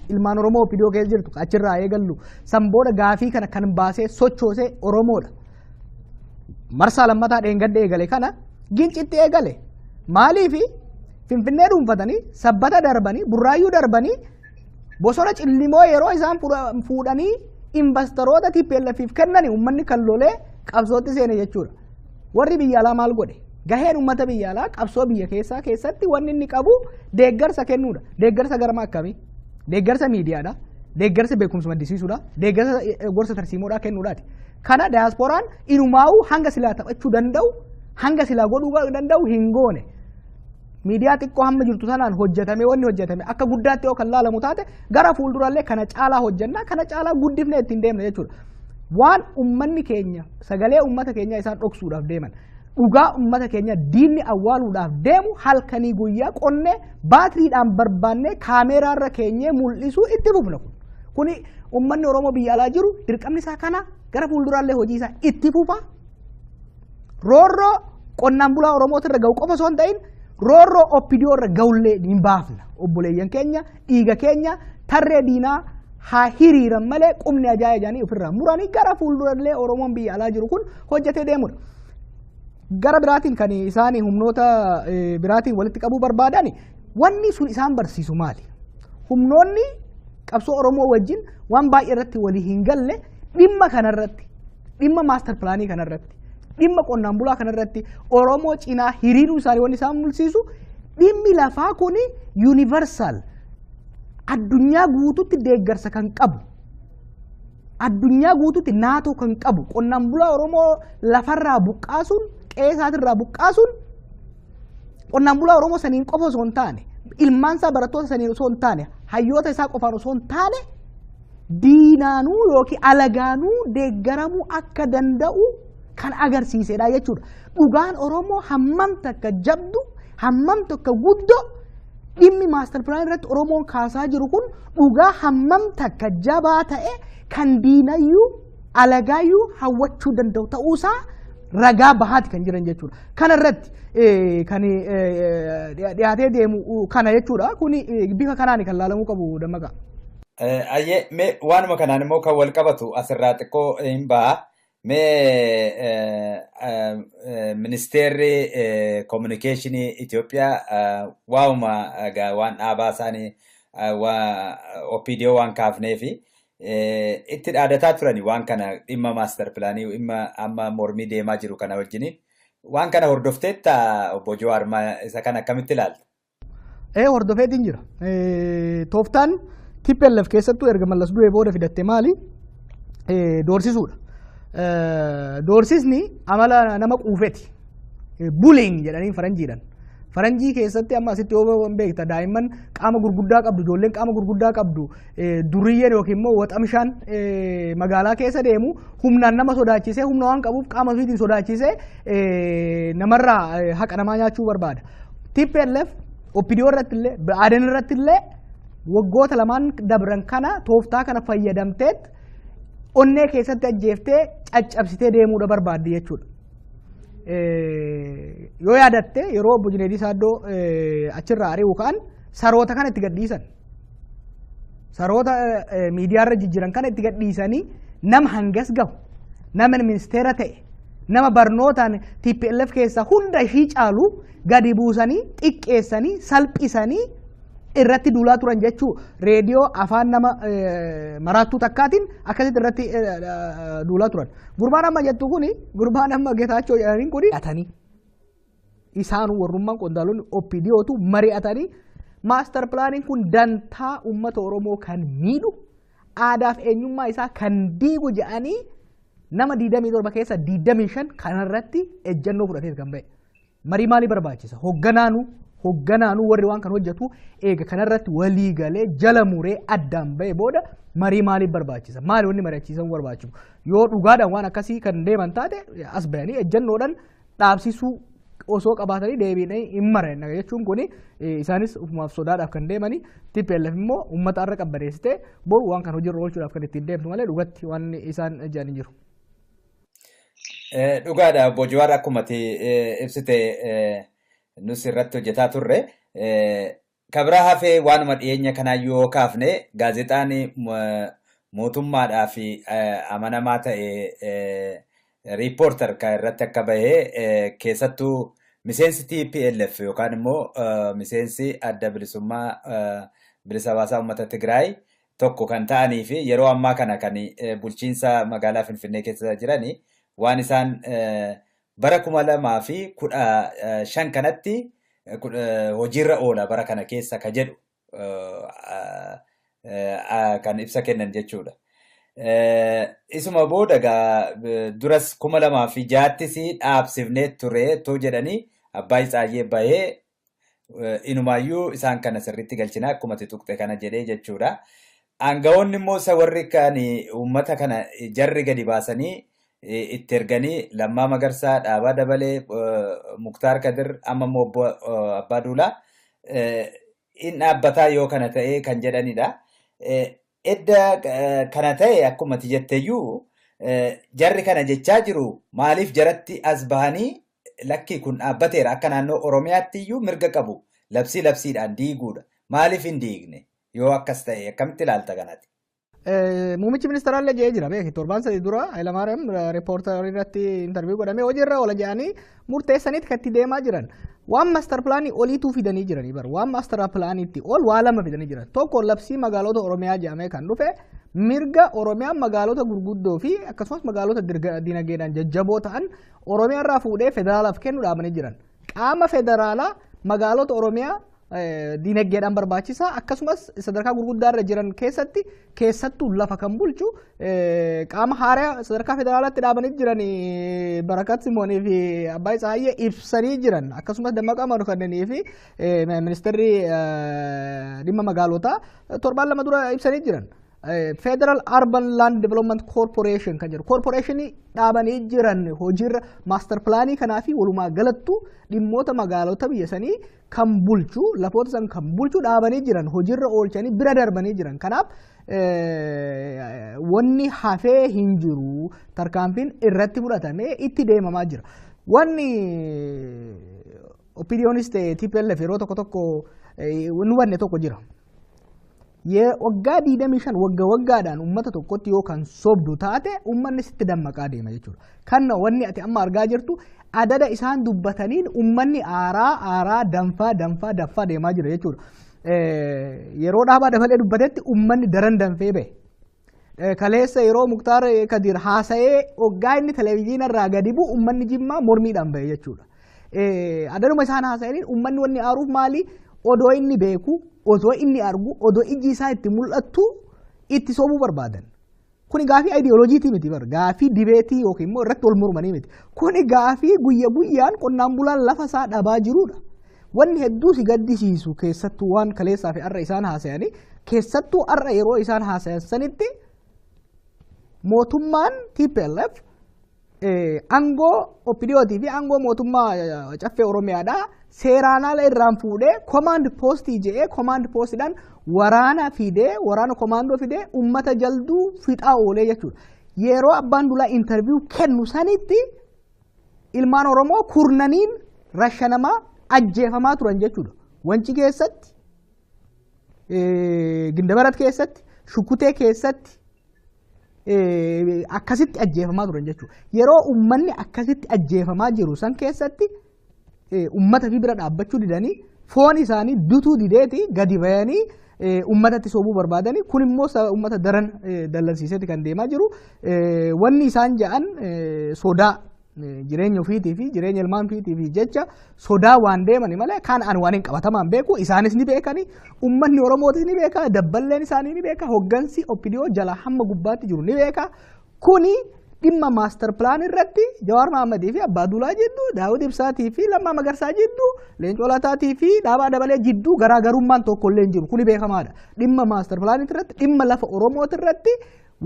ilmaan Oromoo OPDO keessa jirtu achirraa eegallu. San booda gaafii kana kan baasee sochoosee Oromoodha. Marsaa lammataa dheengadda eegale kana Gincitti eegale. Maaliifi Finfinnee dhuunfatanii Sabbata darbanii Burraayyuu darbanii bosona Cillimoo yeroo isaan fuudhanii investoroota TPLFif kennani uummanni kan lolee qabsootti seene jechuudha. Warri biyya alaa maal godhe? Gaheen uummata biyya alaa qabsoo biyya keessaa keessatti wanni inni qabu deeggarsa kennuudha. Deeggarsa garma akkamii? Deeggarsa miidiyaadha. Deeggarsa beekumsa maddisiisuudha. Deeggarsa gorsa tarsiimoodhaa kennuudhaati. Kana daayaaspooraan inumaa'uu hanga silaa taphachuu danda'u, hanga silaa godhuu danda'u hin goone. Miidiyaa xiqqoo hamma jirtu sanaan hojjetamee wanni hojjetame akka guddaatti yoo kan laalamu taate gara fuuldurallee kana caalaa hojjennaa, kana caalaa guddifnee ittiin deemna jechuudha. Waan uummanni keenya sagalee uummata keenyaa isaan dhoksuudhaaf deeman, dhugaa uummata keenya diinni awwaaluudhaaf deemu halkanii guyyaa qonnee baatiriidhaan barbaannee kaameeraarra keenyee mul'isuu itti fufna kun. Kuni uummanni Oromoo biyya alaa jiru dirqamni isaa kana gara fuulduraallee hojii isaa itti fufa. Roorroo qonnaan bulaa Oromootirra ga'u qofa osoo hin ta'in roorroo OPDO irra ga'ullee hin baafna. Obboleeyyan keenya dhiiga keenya tarree diinaa haa hiriiran malee qubni ajaa'ee jedhanii ofirraa muranii gara fuuldurallee Oromoon biyya alaa jiru kun hojjetee deemudha. Gara biraatiin kan isaan humnoota biraatiin walitti qabuu barbaadan wanni sun isaan barsiisu maali? Humnoonni qabsoo Oromoo wajjin waan baay'ee irratti walii hin galle dhimma kanarratti, dhimma maastar pilaanii kanarratti, dhimma qonnaan bulaa kanarratti Oromoo cinaa hiriiruu isaanii wanni isaan mul'isu dhimmi lafaa kun yuunivarsaal addunyaa guututti deeggarsa kan qabu, addunyaa guututti naatoo kan qabu qonnaan bulaa Oromoo lafarraa buqqaasuun qe'ee isaatirraa buqqaasuun qonnaan bulaa Oromoo saniin qofa osoo hin taane, ilmaan isaa barattoota saniin osoo hin taane, hayyoota isaa qofaan osoo hin taane diinaanuu yookiin alagaanuu deeggaramuu akka danda'u kan agarsiisedha jechuudha. Dhugaan Oromoo hammam takka jabdu, hammam takka guddoo dhimmi maastar pilaanii irratti Oromoon kaasaa jiru kun dhugaa hammam takka jabaa ta'e kan diinayyuu alagaayyuu hawwachuu danda'u ta'uusaa ragaa bahaati kan jiran jechuudha. Kana irratti kan dhiyaatee deemu kana jechuudha. Kuni bifa kanaan kan laalamuu qabu Dammaqaa. Ayyee, mee waanuma kanaan immoo kan wal qabatu asirraa xiqqoo hin ba'a. Mee ministeerri kominikeeshinii Itoophiyaa waa'uma waan dhaabaa isaanii OPDO waan kaafnee fi itti dhaadataa turani waan kana dhimma maastar pilaanii dhimma amma mormii deemaa jiru kana wajjiniin waan kana hordofteetta obbo Jawaar isa kana akkamitti ilaalta? Hordofeetiin jira. Tooftaan TPLF keessattuu erga Mallas du'ee booda fidatte maali? Doorsisuudha. Doorsisni amala nama quufeeti. Bullying jedhanii faranjiidhaan. Faranjii keessatti amma asitti yoo beekta daa'imman qaama gurguddaa qabdu, ijoolleen qaama gurguddaa qabdu, duriyyeen yookiin immoo waxamshaan magaalaa keessa deemu humnaan nama sodaachisee humna waan qabuuf qaama ofiitiin sodaachisee namarraa haqa namaa nyaachuu barbaada. TPLF OPDO irratti illee Ba'aaden irratti illee waggoota lamaan dabran kana tooftaa kana fayyadamteet onnee keessatti ajjeeftee caccabsitee deemuudha barbaaddi jechuudha. Yoo yaadatte yeroo obbo Junaydii Saaddoo achirraa ari'u ka'an saroota kana itti gadhiisan. Saroota miidiyaarra jijjiiran kana itti gadhiisanii nama hangas gahu, nama ministeera ta'e, nama barnootaan TPLF keessaa hunda ishii caalu gadi buusanii xiqqeessanii salphisanii irratti duulaa turan jechuu reediyoo afaan nama maraattuu takkaatiin akkasitti irratti duulaa turan. Gurbaan amma jettu kuni gurbaan amma Getaachoo jedhaniin kuni atanii isaanuu warrummaan qondaalonni OPDOtu mari'atanii maastar pilaaniin kun dantaa uummata Oromoo kan miidhu aadaaf eenyummaa isaa kan diigu jedhanii nama 27 keessa 25 kanarratti ejjennoo fudhatee kan ba'e. Marii maalii barbaachisa? Hogganaanuu warri waan kan hojjetu eega kanarratti walii galee jala muree addaan ba'e booda marii maaliif barbaachisa? Maali wanni mari'achiisan barbaachisu? Yoo dhugaadhaan waan akkasii kan deeman taate as bayanii ejjennoodhaan dhaabsisuu osoo qabaatanii deebiinee hin maranna jechuun kuni isaanis ofumaaf sodaadhaaf kan deemanii, TPLF immoo uummata har'a qabbaneessitee boru waan kan hojiirra oolchuudhaaf kan ittiin deemtu malee dhugatti waan isaan jedhan hin jiru. Dhugaadha, obbo Jawaar, akkuma ati ibsite nus irratti hojjetaa turre. Kabira hafee waanuma dhiyeenya kanaa yoo kaafne, gaazexaan mootummaadhaa fi amanamaa ta'e Riippoortar kan irratti akka bahee, keessattuu miseensi TPLF yookaan immoo miseensi Adda Bilisummaa Bilisa Baasaa Uummata Tigraay tokko kan ta'anii fi yeroo ammaa kana kan bulchiinsa magaalaa Finfinnee keessa jiranii, waan isaan bara 2015 kanatti hojiirra oola bara kana keessa ka jedhu kan ibsa kennan jechuudha. Isuma booda egaa duras 2006ttis dhaabsifnee ture too jedhanii, Abbaay Tsaayyee bahee inumaayyuu isaan kana sirriitti galchina akkuma ati tuqxe kana jedhee jechuudha. Aangawoonni immoo isa warri kan uummata kana jarri gadi baasanii itti erganii, Lammaa Magarsaa, Dhaabaa Dabalee, Muktaar Kadir, amma immoo obbo Abbaa Duulaa in dhaabbataa yoo kana ta'ee kan jedhanidha. Edda kana ta'e, akkuma ati jetteeyyuu jarri kana jechaa jiru, maaliif jaratti as bahanii lakkii kun dhaabbateera, akka naannoo Oromiyaatti iyyuu mirga qabu labsii labsiidhaan diiguudha? Maaliif hin diigne yoo akkas ta'e? Akkamitti ilaalta kanati? Muummichi ministeeraallee jedhee jira, beeki, torbaan 3 dura Hayilamaariyaam Riippoortarii irratti interview godhamee hojiirra oola jedhanii murteessaniit kan itti deemaa jiran. Waan master planii oliituu fidanii jiranii bara, waan master planiitti ol waa lama fidanii jiran. Tokko, labsii magaalota Oromiyaa jedhamee kan dhufe, mirga Oromiyaan magaalota gurguddoo fi akkasumas magaalota dinagdeedhaan jajjaboo ta'an Oromiyaa irraa fuudhee federaalaaf kennu dhaabanii jiran. Qaama federaalaa magaalota Oromiyaa dinagdeedhaan barbaachisaa akkasumas sadarkaa gurguddaa irra jiran keessatti keessattuu lafa kan bulchu qaama haaraa sadarkaa federaalaatti dhaabanii jiran Barakat Simoonii fi Abbaay Tsahaayyee ibsanii jiran. Akkasumas Dammaqaa Mokonninii fi ministeerri dhimma magaalotaa torbaan 2 dura ibsanii jiran. Federal Urban Land Development Corporation kan jedhu corporationii dhaabanii jiran, hojiirra master planii kanaa fi walumaa galattu dhimmoota magaalota biyya sanii kan bulchu, lafoota san kan bulchu dhaabanii jiran, hojiirra oolchanii bira darbanii jiran. Kanaaf wanni hafee hin jiru, tarkaanfiin irratti fudhatamee itti deemamaa jira. Wanni OPDOnis ta'e TPLF yeroo tokko tokko nu hubanne tokko jira. Waggaa 25 wagga waggaadhaan uummata tokkotti yoo kan sobdu taate, uummanni sitti dammaqaa deema jechuudha. Kan wanni ati amma argaa jirtu, adada isaan dubbataniin uummanni aaraa aaraa, danfaa danfaa danfaa deemaa jira jechuudha. Yeroo Dhaabaa Dabalee dubbatetti uummanni daran danfee bahe. Kaleessa yeroo Muktaar Kadir haasa'ee, waggaa inni televezyiina irraa gadi bu'u, uummanni Jimmaa mormiidhaan bahe jechuudha. Adaduma isaan haasa'aniin uummanni wanni aaruuf maali? Odoo inni beeku, osoo inni argu, odoo ijji isaa itti mul'attu itti sobuu barbaadan. Kuni gaafii ayidiyooloojiitii miti bar, gaafii debateii yookiin immoo irratti wal mormanii miti. Kuni gaafii guyya guyyaan qonnaan bulaan lafa isaa dhabaa jirudha. Wanni hedduu si gaddisiisu, keessattuu waan kaleessaa fi har'a isaan haasa'anii, keessattuu har'a yeroo isaan haasayan sanitti, mootummaan TPLF aangoo OPDOtii fi aangoo mootummaa caffee Oromiyaadhaa seeraan ala irraan fuudhee, command postii jedhee, command postiidhaan waraana fidee, waraana komaandoo fidee uummata Jalduu fixaa oolee jechuudha. Yeroo Abbaan Duulaa interview kennu sanitti ilmaan Oromoo kurnaniin rashanamaa ajjeefamaa turan jechuudha. Wanci keessatti, Gindabarat keessatti, Shukutee keessatti akkasitti ajjeefamaa turan jechuudha. Yeroo uummanni akkasitti ajjeefamaa jiru san keessatti uummata fi bira dhaabbachuu didanii, foon isaanii dutuu dideeti gadi bayanii uummatatti sobuu barbaadanii, kun immoo uummata daran dallansiiseeti kan deemaa jiru. Wanni isaan ja'an sodaa jireenya ofiitii fi jireenya ilmaan ofiitii fi jecha sodaa waan deemani malee, kan ani waan hin qabatamaan beeku, isaanis ni beekani, uummanni Oromootis ni beeka, dabballeen isaanii ni beeka, hoggansi OPDO jala hamma gubbaatti jiru ni beeka. Kuni dhimma master plan irratti Jawaar Mahammadii fi Abbaa Duulaa jidduu, Daawud Ibsaatii fi Lammaa Magarsaa jidduu, Leencoo Lataatii fi Dhaabaa Dabalee jidduu garaagarummaan tokko illee hin jiru. Kuni beekamaadha. Dhimma master plan irratti, dhimma lafa Oromooti irratti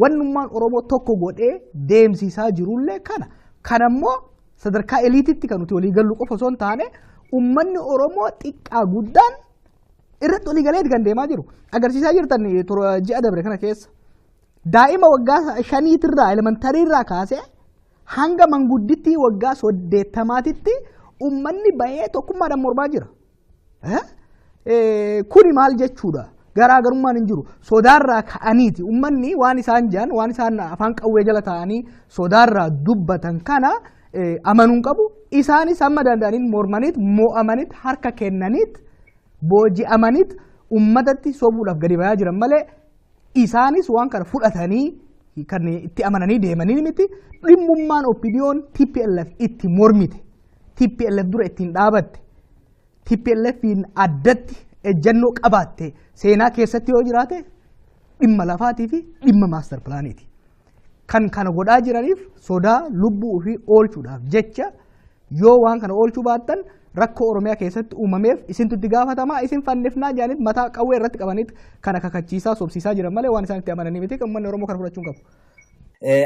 wannummaan Oromoo tokko godhee deemsisaa jirullee kana. Kanammoo Sadarkaa eliititti kan nuti walii gallu qofa osoo hin taane, uummanni Oromoo xiqqaa guddaan irratti walii galeeti kan deemaa jiru. Agarsiisaa jirtan ji'a dabre kana keessa. Daa'ima waggaa 5tirraa, elementariirraa kaasee hanga mangudditti waggaa 80titti uummanni bahee tokkummaadhaan mormaa jira. Kuni maal jechuudha? Garaagarummaan hin jiru. Sodaarraa ka'aniiti. Uummanni waan isaan jedhan, waan isaan afaan qawwee jala taa'anii sodaarraa dubbatan kana amanuun qabu. Isaanis hamma danda'aniin mormaniit, mo'amaniit, harka kennaniit, booji'amaniit uummatatti sobuudhaaf gadi bayaa jiran malee, isaanis waan kana fudhatanii kan itti amananii deemanii miti. Dhimmummaan OPDO'n TPLF itti mormite, TPLF dura ittiin dhaabatte, TPLFin addatti ejjennoo qabaatte seenaa keessatti yoo jiraate, dhimma lafaatii fi dhimma master planiiti. Kan kana godhaa jiraniif sodaa lubbuu ofii oolchuudhaaf jecha, yoo waan kana oolchuu baattan rakkoo Oromiyaa keessatti uumameef isintu itti gaafatamaa, isin fannifnaa jedhaniit mataa qawwee irratti qabaniit kana kakachiisaa sobsiisaa jiran malee, waan isaan itti amananii miti. Uummanni Oromoo kana fudhachuu hin qabu.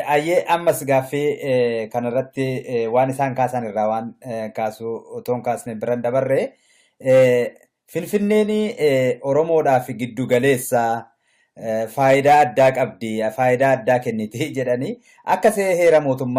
Ayyee, ammas gaaffii kanarratti waan isaan kaasan irraa waan kaasuu otoo hin kaasne biran dabarre, Finfinneen Oromoodhaaf giddu galeessa, faayidaa addaa qabdi, faayidaa addaa kenniti jedhanii akka heera mootummaa